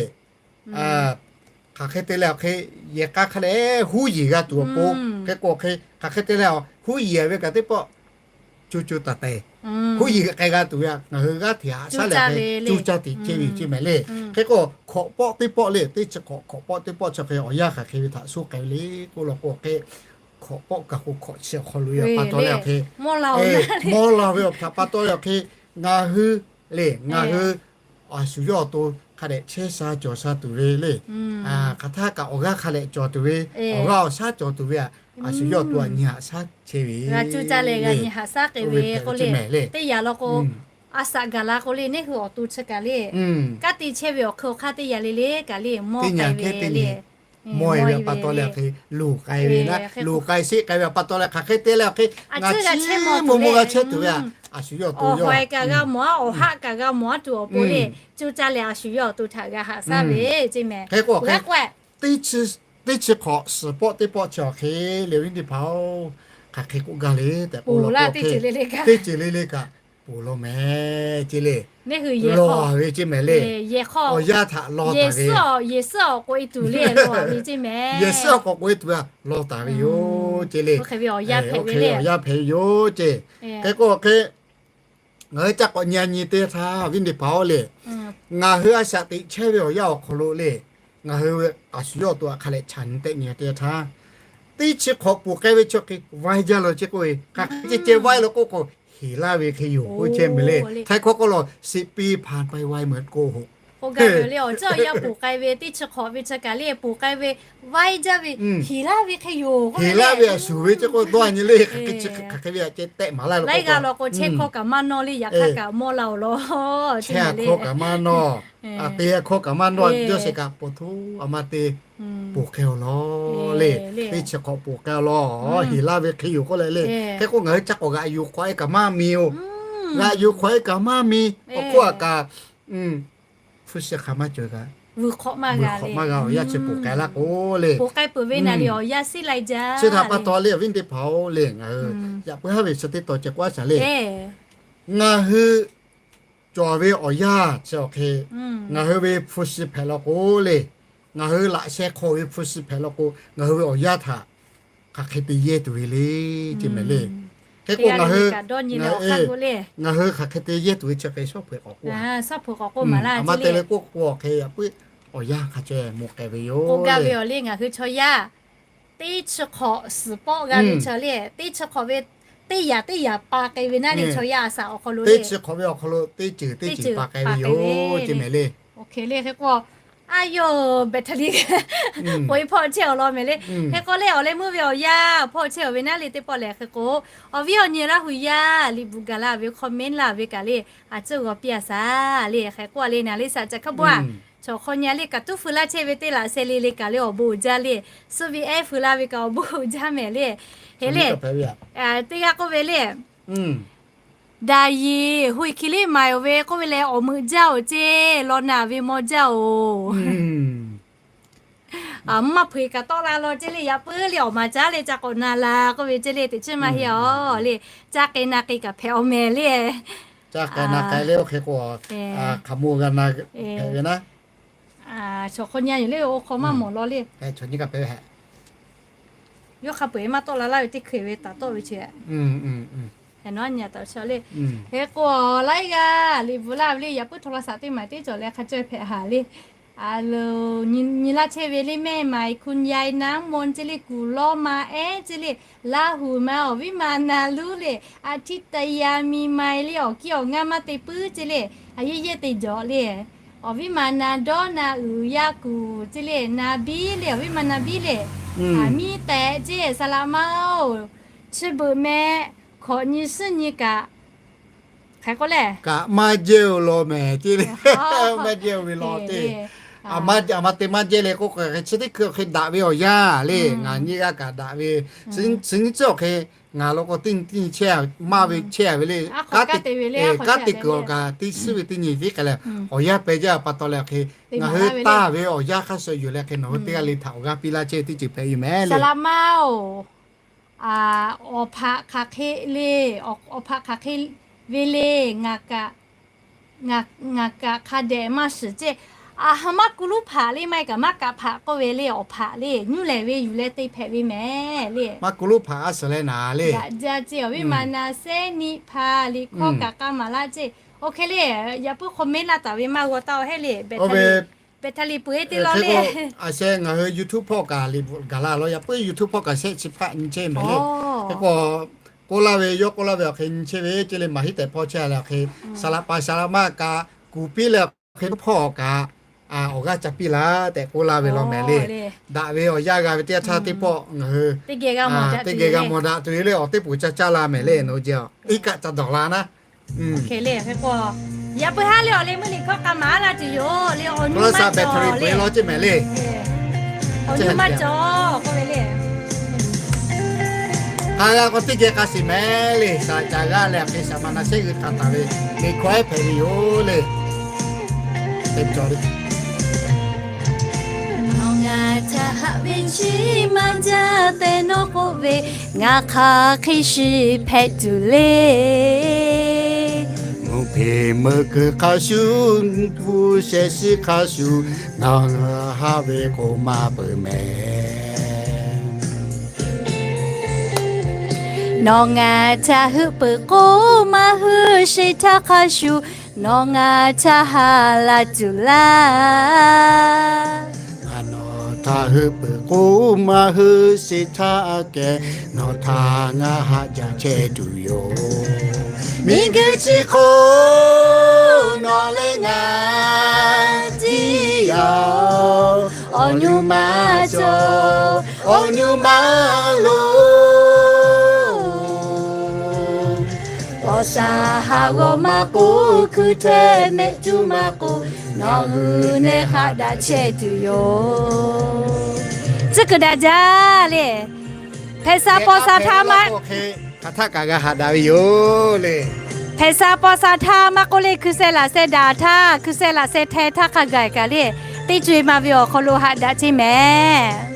hk'aˬ hk'e te leh awˬ hk'e, yehˬ k'a hk'a leh huˉ yeˬ g'a tuˬ awˬ pon, hk'e k'o awˬ hk'e hk'aˬ hk'e te leh huˉ yeˬ ve kaꞈ teˇ pawˆ co co taiˍ taiˍ Hk'oˆ yiˬ k'ai g'a tuˬ ve ngaˬ hui g'aˇ hteꞈ haꞈ shaˉ leh hk'e cuˇ caˇ tiꞈ chehˇ ve ceˇ mehˍ le. Hk'e k'o hk'awꞈ pawˆ teˇ pawˆ le, teˇ chi hk'awꞈ hk'awꞈ pawˆ teˇ pawˆ chi hk'e awˬ yanˇ hk'aˬ hk'e ve htaꞈ suh k'ai ve le k'oˆ law k'o hk'e, hk'awꞈ pawˆ kaꞈ k'o hk'awꞈ chi awˬ hk'aw lo yaꞈ pa taw leh awˬ hk'e, mawˇ la ve awˬ htaꞈ pa taw leh awˬ hk'e, ngaˬ hui le, ngaˬ hui a shu yawˇ awˬ to hk'a dehꞈ chehˇ sha cawˬ sha tuˬ ve le. Hk'aˬ htaˇ kaꞈ awˬ g'aˇ hk'a dehꞈ cawˬ tuˬ ve, awˬ g'aˇ awˬ shaˉ cawˬ tuˬ ve, a shu yawˇ awˬ to a nyi haꞈ shaˉ chehˇ ve le. G'a nyi haꞈ shaˉ k'ai ve k'o le, teˇ yanˇ law k'o, a shaꞈ gaˬ la k'o le, neˇ hui awˬ to chi kaꞈ le, kanˉ te chehˇ ve awˬ hk'e awˬ hk'aˇ teˇ yanˇ le le kaꞈ le, mawˇ k'ai ve le. Mawˇ e ve pa taw leh hk'e luˬ k'ai ve naˆ, luˬ k'ai sheˆ k'ai ve pa taw leh hk'aˬ hk'e te leh awˬ hk'e, ngaˬ chi mawˇ mawˇ g'a chehˇ tuˬ ve, a shu yawˇ awˬ to yawˇ, awˬ ha kaꞈ g'a mawˬ a, awˬ haˆ kaꞈ g'a mawˬ a tuˬ awˬ pon le, cuˇ caˇ leh a shu yawˇ awˬ to htaꞈ g'a haꞈ shaˉ ve ceˇ mehˍ. Hk'e k'o, teˇ chi hk'awꞈ suhˍ pawˆ teˇ pawˆ chi awˬ hk'e le, viˉ teˇ hpaˍ-oˬ, hk'aˬ hk'e k'oˆ gaˇ le tehꞈ k'o, teˇ ceuˬ le le kaꞈ ponˬ law mehˍ ceˇ le. Law ve ceˇ mehˍ le. Awˬ yanˇ htaꞈ law taˍ ve, yehˬ suhˉ awˬ k'oꞈ e tuˬ le, law ve ceˇ mehˍ. Yehˬ suhˉ awˬ k'oꞈ k'oꞈ e tuˬ a law taˍ ve yoˬ ceˇ le. Oˇ hk'e ve awˬ yanˇ hpehꞈ ve yoˬ ceˇ. Hk'e k'o hk'e, ngaˬ hui ca k'awꞈ nyi a nyi teˇ htaˇ, viˉ teˇ hpaˍ-oˬ le, ngaˬ hui a shaꞈ teꞈ chehˇ ve awˬ yanˇ awˬ hk'aw lo le, ngaˬ hui a shu yawˇ awˬ to a hk'a leh chaꞈ nyi tehˆ nyi teˇ htaˇ, teˇ chi hk'awꞈ ponˬ k'ai ve chi hk'e vaiˇ jaˇ lo ceˇ k'oˆ ve, hk'aˬ hk'e ceh ceh vaiˇ lo k'oˆ k'o, heˍ laˇ ve hk'e yoˬ k'oˆ chehˇ mehˍ le. Htaiˇ hkawˇ k'oˆ lo, สิบปีผ่านไปไวเหมือนโกหก k'oˆ gaˇ ve le. Awˬ ceuˬ awˬ yanˇ ponˬ k'ai ve teˇ chi hk'awꞈ ve chi kaꞈ le, ponˬ k'ai ve vaiˇ jaˇ ve, heˍ laˇ ve hk'e yoˬ. Heˍ laˇ ve a shu ve ceˇ k'oˆ dawˇ a nyi le. Hk'aˬ hk'e chi hk'aˬ hk'e ve a ceh tehˆ maˍ laˇ lo k'ai g'a law k'o, chehˇ hkawˇ kaꞈ maˇ nawˇ le, yaꞈ hk'aˇ kaꞈ mawˇ la-oˬ law. Chehˇ hkawˇ kaꞈ maˇ nawˇ, a te hkawˇ kaꞈ maˇ nawˇ, yawˇ sheˍ kaꞈ ponˬ htoˇ a ma te ponˬ k'ai-oˬ law le. Teˇ chi hk'awꞈ ponˬ k'ai-oˬ law, heˍ laˇ ve hk'e yoˬ k'oˆ leh le. Hk'e k'o ngaˬ hui ca k'awꞈ g'aꞈ yuˬ hk'awꞈ e kaꞈ maˇ miˬ-oˬ. G'aꞈ yuˬ hk'awꞈ e kaꞈ maˇ miˬ. Awˬ hk'oˆ a kaꞈ hpu shi hk'aˬ maˇ cawˬ kaꞈ, vuiˬ hk'awꞈ maˇ g'a ve, yaˇ chi ponˬ k'ai laˇ k'o le, ponˬ k'ai peuˬ ve naˍ riˍ awˬ yanˇ sheˉ lai jaˇ. Chi htaꞈ pa taw le, viˉ teˇ hpaˍ-oˬ le, ngaˬ hui yaꞈ puiˉ haˉ ve chi teˇ taw ceh k'oˆ a shaˍ le. Ngaˬ hui cawˬ ve awˬ yanˇ chi awˬ hk'e, ngaˬ hui ve hpu shi hpehꞈ law k'o le, ngaˬ hui laꞈ sheh hk'aw ve hpu shi hpehꞈ law k'o, ngaˬ hui ve awˬ yanˇ htaꞈ hk'aˬ hk'e te yehˇ tuˬ ve le, ceˇ mehˍ le. Hk'e k'o ngaˬ hui, ngaˬ hui hk'aˬ hk'e te yehˇ tuˬ ve chi hk'e shawˉ hpeuꞈ k'awꞈ k'oˆ a, a ma te le k'oˆ k'o hk'e yaꞈ puiˉ awˬ yanˇ hk'a ceh mawˬ k'ai ve yoˬ. K'oˆ gaˇ ve awˬ le, ngaˬ hui chaw yaˇ teˇ chi hk'awꞈ suhˍ pawˆ g'a ve chaw le, teˇ chi hk'awꞈ ve teˇ yaꞈ teˇ yaꞈ pa k'ai ve naˆ le, chaw yaˇ a shaꞈ awˬ hk'aw lo teˇ chi hk'awꞈ ve awˬ hk'aw lo teˇ ceuˬ teˇ ceuˬ pa k'ai ve yoˬ, ceˇ mehˍ le. Oˇ hk'e le hk'e k'o, a yoˬ, battery k'oꞈ e hpawˇ chehˇ awˬ lawn mehˍ le. Hk'e k'o le, awˬ leh meuˇ ve awˬ yanˇ hpawˇ chehˇ awˬ ve naˆ le teˇ pawˆ lehˬ hk'e k'o, awˬ viˉ awˬ nyi Laˇ hu yaˇ liꞈ bvuhꞈ gaˬ la ve comment laˇ ve kaꞈ le, a cuˇ g'aw piˇ a shaˍ le. Hk'e k'o a le, naˍ le shaꞈ ca hk'a bawˆ a, chaw hk'aw nyi a le kaꞈ tuˉ feu laˇ chehˇ ve teˇ laꞈ sheh le le kaꞈ le awˬ bon uiˍ jaˇ le, suh ve ehˉ feu la ve kaꞈ awˬ bon uiˍ jaˇ mehˍ le. Hk'e le, teˇ g'aˇ k'oˆ ve le, daꞈ yiˍ hui hki liˇ maiˍ-oˬ ve k'oˆ ve leh awˬ meuꞈ jaˇ-oˬ ceˇ, law naˬ ve mawˇ jaˇ-oˬ. Maˇ hpeuꞈ kaꞈ tawˆ la law ceˇ le, yaꞈ puiˉ le awˬ ma caˉ le ca k'awꞈ na la k'oˆ ve ceˇ le, teꞈ chiˉ maˇ heˆ awˬ le, caˇ k'ai na k'ai kaꞈ hpehꞈ awˬ mehˍ le. Caˇ k'ai na k'ai le oˇ hk'e k'o, hk'aˬ mawˇ g'a na hpehꞈ ve naˆ. Chaw hk'aw nyi a yoˬ le, oˇ hk'aw maˇ mawˬ law le. Yawˇ hk'a peu-eˬ maˇ tawˆ la laˇ ve teˇ hkui ve taˍ tawˆ ve chi. Hk'e k'o laiˉ g'aˇ liꞈ bvuhꞈ laˇ ve le, yaꞈ puiˉ โทรศัพท์ teˇ maˬ teˇ cawˬ leh hk'a caweh hpehꞈ haˍ le. A lo, nyi laˇ chehˇ ve le mehˆ maˍ คุณยายน้ำมนต์ ceˇ le, kuˬ lawˇ ma ehˉ ceˇ le, Laˇ huˍ ma awˬ viˉ ma na luˉ le, อาทิตยามีไมค์ le awˬ kiˇ awˬ ngaˇ maˇ te puiˉ ceˇ le, a yeˇ yeˇ te jawˬ le. Awˬ viˉ ma na dawˇ na uiˍ yaˇ kuˬ ceˇ le, na biˇ le, awˬ viˉ ma na biˇ le. Aˬ miˇ tehꞈ ceˇ, saˍ laꞈ ma-oˬ, chi beuꞈ meh hkawꞈ nyi suhˉ nyi kaꞈ, hk'e k'oˆ le, kaꞈ maˇ jehˇ-oˬ law mehˍ ceˇ le. Maˇ jehˇ-oˬ ve law ceˇ. Aˬ ma te maˇ jehˇ le k'oˆ k'o, chi teˇ hkui awˬ hk'e daꞈ ve awˬ yanˇ le, ngaˬ nyiˇ g'aˇ kaꞈ daꞈ ve, chi nyi chi awˬ hk'e ngaˬ law k'o teˇ nyi teˇ nyi chehˇ, maˇ ve chehˇ ve le. Kanˉ te kuiˬ awˬ kaꞈ teˇ suhˉ ve teˇ nyi viˉ k'ai leh, awˬ yanˇ pehˇ jaˇ pa taw leh hk'e, ngaˬ hui taˇ ve awˬ yanˇ hk'a shuˍ yoˬ leh hk'e, nawˬ hui teˇ g'aˇ le htaꞈ awˬ g'aˇ piˇ laˇ chehˇ teˇ ceuˬ hpehꞈ ve mehˍ le. Saˍ laꞈ ma-oˬ, awˬ hpaꞈ hk'aˬ hk'e le, awˬ hpaꞈ hk'aˬ hk'e ve le, ngaˬ kaꞈ hk'a dehꞈ maˇ shiˍ ceˇ. A ha, maˇ kuˬ luˉ hpaꞈ le, maˇ heˆ kaꞈ maˇ kaꞈ hpaꞈ k'oˆ ve le, awˬ hpaꞈ le, nyuˇ lehˬ ve yuˬ leh te hpehꞈ ve mehˍ le. Maˇ kuˬ luˉ hpaꞈ a suhˍ leh naˍ le. Daꞈ jaˇ ceˇ, awˬ viˉ ma na sehˉ niˆ hpaˍ liꞈ hkawˇ kaꞈ k'a maˍ laˇ ceˇ. Oˇ hk'e le, yaꞈ puiˉ hk'aw mehˉ laˇ taˍ ve maˇ g'aw taˇ-oˬ heˆ le, Bethany puiˉ te law le. Awˬ, a sheh ngaˬ hui YouTube hpawˇ kaꞈ liꞈ bvuhꞈ gaˬ la lawˬ, yaꞈ puiˉ YouTube hpawˇ kaꞈ shehˆ chi hpaˆ nyi chehˇ mehˍ le. Hk'e k'o, k'oˆ laˇ ve, yawˇ k'oˆ laˇ ve awˬ hk'e nyi chehˇ ve ceˇ le, maˍ hiˉ tehꞈ hpawˇ chehˇ a le awˬ hk'e, saˍ laꞈ pa saˍ laꞈ ma kaꞈ kuˬ piˇ leh awˬ hk'e hpawˇ kaꞈ awˬ g'aˇ ca piˇ laˇ tehꞈ k'oˆ laˇ ve law mehˍ le. Daꞈ ve awˬ yanˇ g'a ve teˇ yanˇ htaˇ teˇ pawˆ ngaˬ hui teˇ geh g'a mawˬ daꞈ tuˬ le, awˬ teˇ poˍ ca caˇ la mehˍ le, nawˬ hui jehˬ iˉ kaˆ ca dawˬ la naˉ. Hk'e le, hk'e k'o, yaꞈ puiˉ haˉ le awˬ leh meuˇ liꞈ hkawˇ k'a maˍ laˇ tuˬ yoˬ le, awˬ nyi maˇ cawˬ le. Awˬ nyi maˇ cawˬ k'oˆ ve le. Hk'a g'a k'o teˇ geh k'a shiˍ mehˍ le, saˍ laꞈ ca g'aˇ leh a hk'e saˍ ma na sehˉ g'uiˬ hkanˍ taˍ ve liꞈ hkawˇ ehˉ hpehꞈ ve yoˬ le. Nawˬ ngaˬ htaꞈ haꞈ ve chi maˇ jaˇ tehꞈ nawˬ k'oˆ ve, ngaˬ hk'aˬ hk'e shiˍ hpehꞈ tuˬ le. Mvuhˇ hpeꞈ meuˇ kuiˬ hk'a shuˍ, g'uˇ pu sheh shiˉ hk'a shuˍ, nawˬ ngaˬ haꞈ ve k'o maˇ peuˬ mehˍ. Nawˬ ngaˬ htaꞈ heuˆ peuˬ k'o, maˇ hui sheˍ htaˇ hk'a shuˍ, nawˬ ngaˬ htaꞈ haꞈ la tuˬ laˇ. Nawˬ htaꞈ heuˆ peuˬ k'o, maˇ hui sheˍ htaˇ aꞈ kehˬ, nawˬ htaꞈ ngaˬ haꞈ jaˇ chehˇ tuˬ yoˬ. Miˬguiˬ chi hk'oˆ nawˬ leh ngaˬ tiˉ yaˇ-oˬ, awˬ nyi maˇ cawˬ, awˬ nyi maˇ loˍ. Paw sha haˍ g'awˬ maˇ k'oˆ, hkui hteˇ mehˆ cuˇ maˇ k'oˆ, nawˬ hui nehˬ haꞈ daꞈ chehˇ tuˬ yoˬ. Tcuhˉ kuiˬ daꞈ jaˇ le. Hpehꞈ sha paw sha htaˇ maˇ, hk'aˬ htaˆ kaꞈ g'a haꞈ daꞈ ve yoˬ le. Hpehꞈ sha paw sha htaˇ maˇ k'oˆ le, hkui sheh laꞈ sheh daꞈ htaˇ, hkui sheh laꞈ sheh hteh htaˇ hk'a gaˬ kaꞈ le, teˇ co-e ma ve awˬ hk'aw lo haꞈ daꞈ chehˇ mehˍ.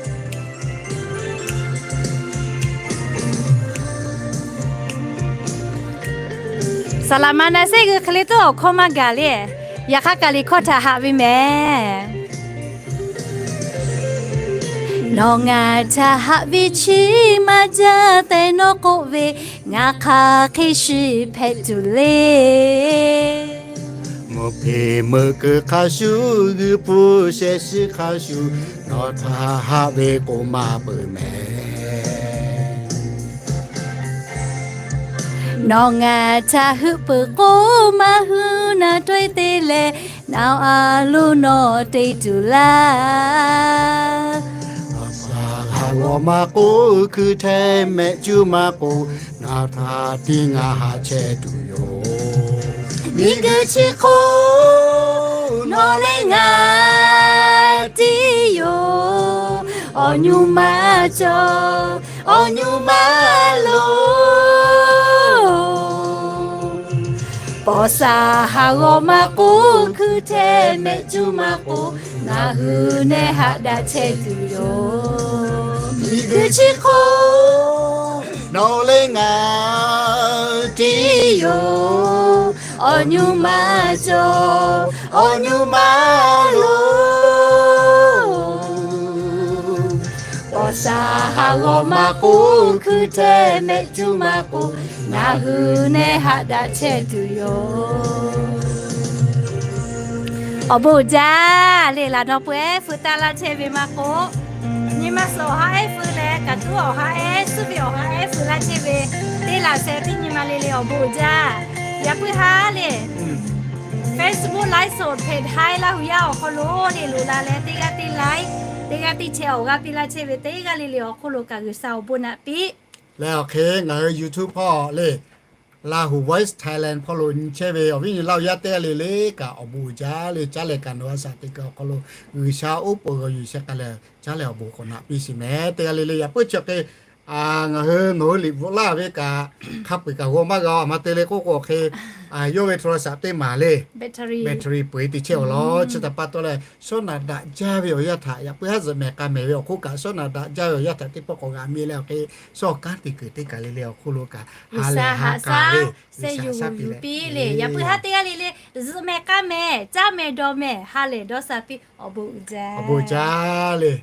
Saˍ laꞈ ma na sehˉ g'uiˬ hk'e le tuˉ awˬ hkawˇ maˇ gaˬ le. Yaꞈ hk'aˇ kaꞈ liꞈ hkawˇ htaꞈ haꞈ ve mehˍ. Nawˬ ngaˬ htaꞈ haꞈ ve chi maˇ jaˇ tehꞈ nawˬ k'oˆ ve, ngaˬ hk'aˬ hk'e shiˍ hpehꞈ tuˬ le. Mvuhˇ hpeꞈ meuˇ kuiˬ hk'a shuˍ, g'uˇ pu sheh shiˉ hk'a shuˍ, nawˬ htaꞈ haꞈ ve k'o maˇ peuˬ mehˍ. Nawˬ ngaˬ htaꞈ heuˆ peuˬ k'o, maˇ hui naˬ tawehˇ te leh, naw a loˉ nawˬ te tuˬ laˇ. Paw sha haˍ g'awˬ maˇ k'oˆ, hkui hteˇ mehˆ cuˇ maˇ k'oˆ, ngaˬ htaꞈ tiˉ ngaˬ haꞈ chehˇ tuˬ yoˬ. Miˬguiˬ chi hk'oˆ nawˬ leh ngaˬ tiˉ yoˬ. Awˬ nyi maˇ cawˬ, awˬ nyi maˇ loˍ. Paw sha haˍ g'awˬ maˇ k'oˆ, hkui hteˇ mehˆ cuˇ maˇ k'oˆ, ngaˬ hui nehˬ haꞈ daꞈ chehˇ tuˬ yoˬ. Miˬguiˬ chi hk'oˆ nawˬ leh ngaˬ tiˉ yoˬ. Awˬ nyi maˇ cawˬ, awˬ nyi maˇ loˍ. Paw sha haˍ g'awˬ maˇ k'oˆ, hkui hteˇ mehˆ cuˇ maˇ k'oˆ, ngaˬ hui nehˬ haꞈ daꞈ chehˇ tuˬ yoˬ. Awˬ bon uiˍ jaˇ le. Laˬ nawˬ peu ehˉ feu taˇ laˇ chehˇ ve maˇ k'oˆ, nyi ma suhˍ awˬ ha ehˉ feu leh, kaꞈ tuˉ awˬ ha ehˉ, suhˉ ve awˬ ha ehˉ feu laˇ chehˇ ve, teˇ laꞈ sheh teˇ nyi ma le le awˬ bon uiˍ jaˇ. Yaꞈ puiˉ haˉ le, Facebook live show hpehꞈ haiˉ Laˇ hu yaˇ awˬ hk'aw lo le loꞈ la leh, teˇ g'aˇ teˇ like, teˇ g'aˇ teˇ share awˬ g'aˇ piˇ laˇ chehˇ ve teˇ g'aˇ le le awˬ hk'oˆ lo kaꞈ G'uiˬsha awˬ bon naꞈ piˇ. Leh awˬ hk'e ngaˬ hui YouTube hpawˇ le, Laˇ hu Voice Thailand hpawˇ lo nyi chehˇ ve awˬ viˉ nyi Laˇ hu yaˇ teˇ g'aˇ le le kaꞈ awˬ bon uiˍ jaˇ le. Caˉ leh kaꞈ nawˬ a shaꞈ teꞈ kuiˬ awˬ hk'aw lo G'uiˬsha oˉ k'oˍ g'aw yuˬ sheh k'ai leh, caˉ leh awˬ bon k'awꞈ naꞈ piˇ sheˍ mehˍ. Teˇ g'aˇ le le yaꞈ puiˉ chi hk'e Ngaˬ hui nawˬ hui liꞈ bvuhꞈ laˇ ve kaꞈ hk'a peu-eˬ kaꞈ g'aw maˇ g'a a ma te le k'oˆ k'o, hk'e yawˇ ve โทรศัพท์ teˇ maˬ le, battery peu-eˬ te chehˇ awˬ lawn. Chi htaꞈ pa taw leh, shawˉ naꞈ daꞈ jaˇ ve awˬ yanˇ htaꞈ yaꞈ puiˉ haˉ zuhꞈ mehˍ k'a mehˍ ve awˬ hk'oˆ kaꞈ, shawˉ naꞈ daꞈ jaˇ ve awˬ yanˇ htaꞈ teˇ pawˆ k'awꞈ g'a miˇ leh awˬ hk'e, shawˉ kanˉ te kuiˬ teˇ kaˬ le le awˬ hk'oˆ lo kaꞈ ha lehˬ ha k'aˇ le, G'uiˬsha shaˉ piˇ leh, yaꞈ puiˉ haˉ teˇ g'aˇ le le zuhꞈ mehˍ k'a mehˍ, caˇ mehˍ dawˬ mehˍ, ha lehˬ dawˇ sha piˇ, awˬ bon uiˍ jaˇ, awˬ bon uiˍ jaˇ le.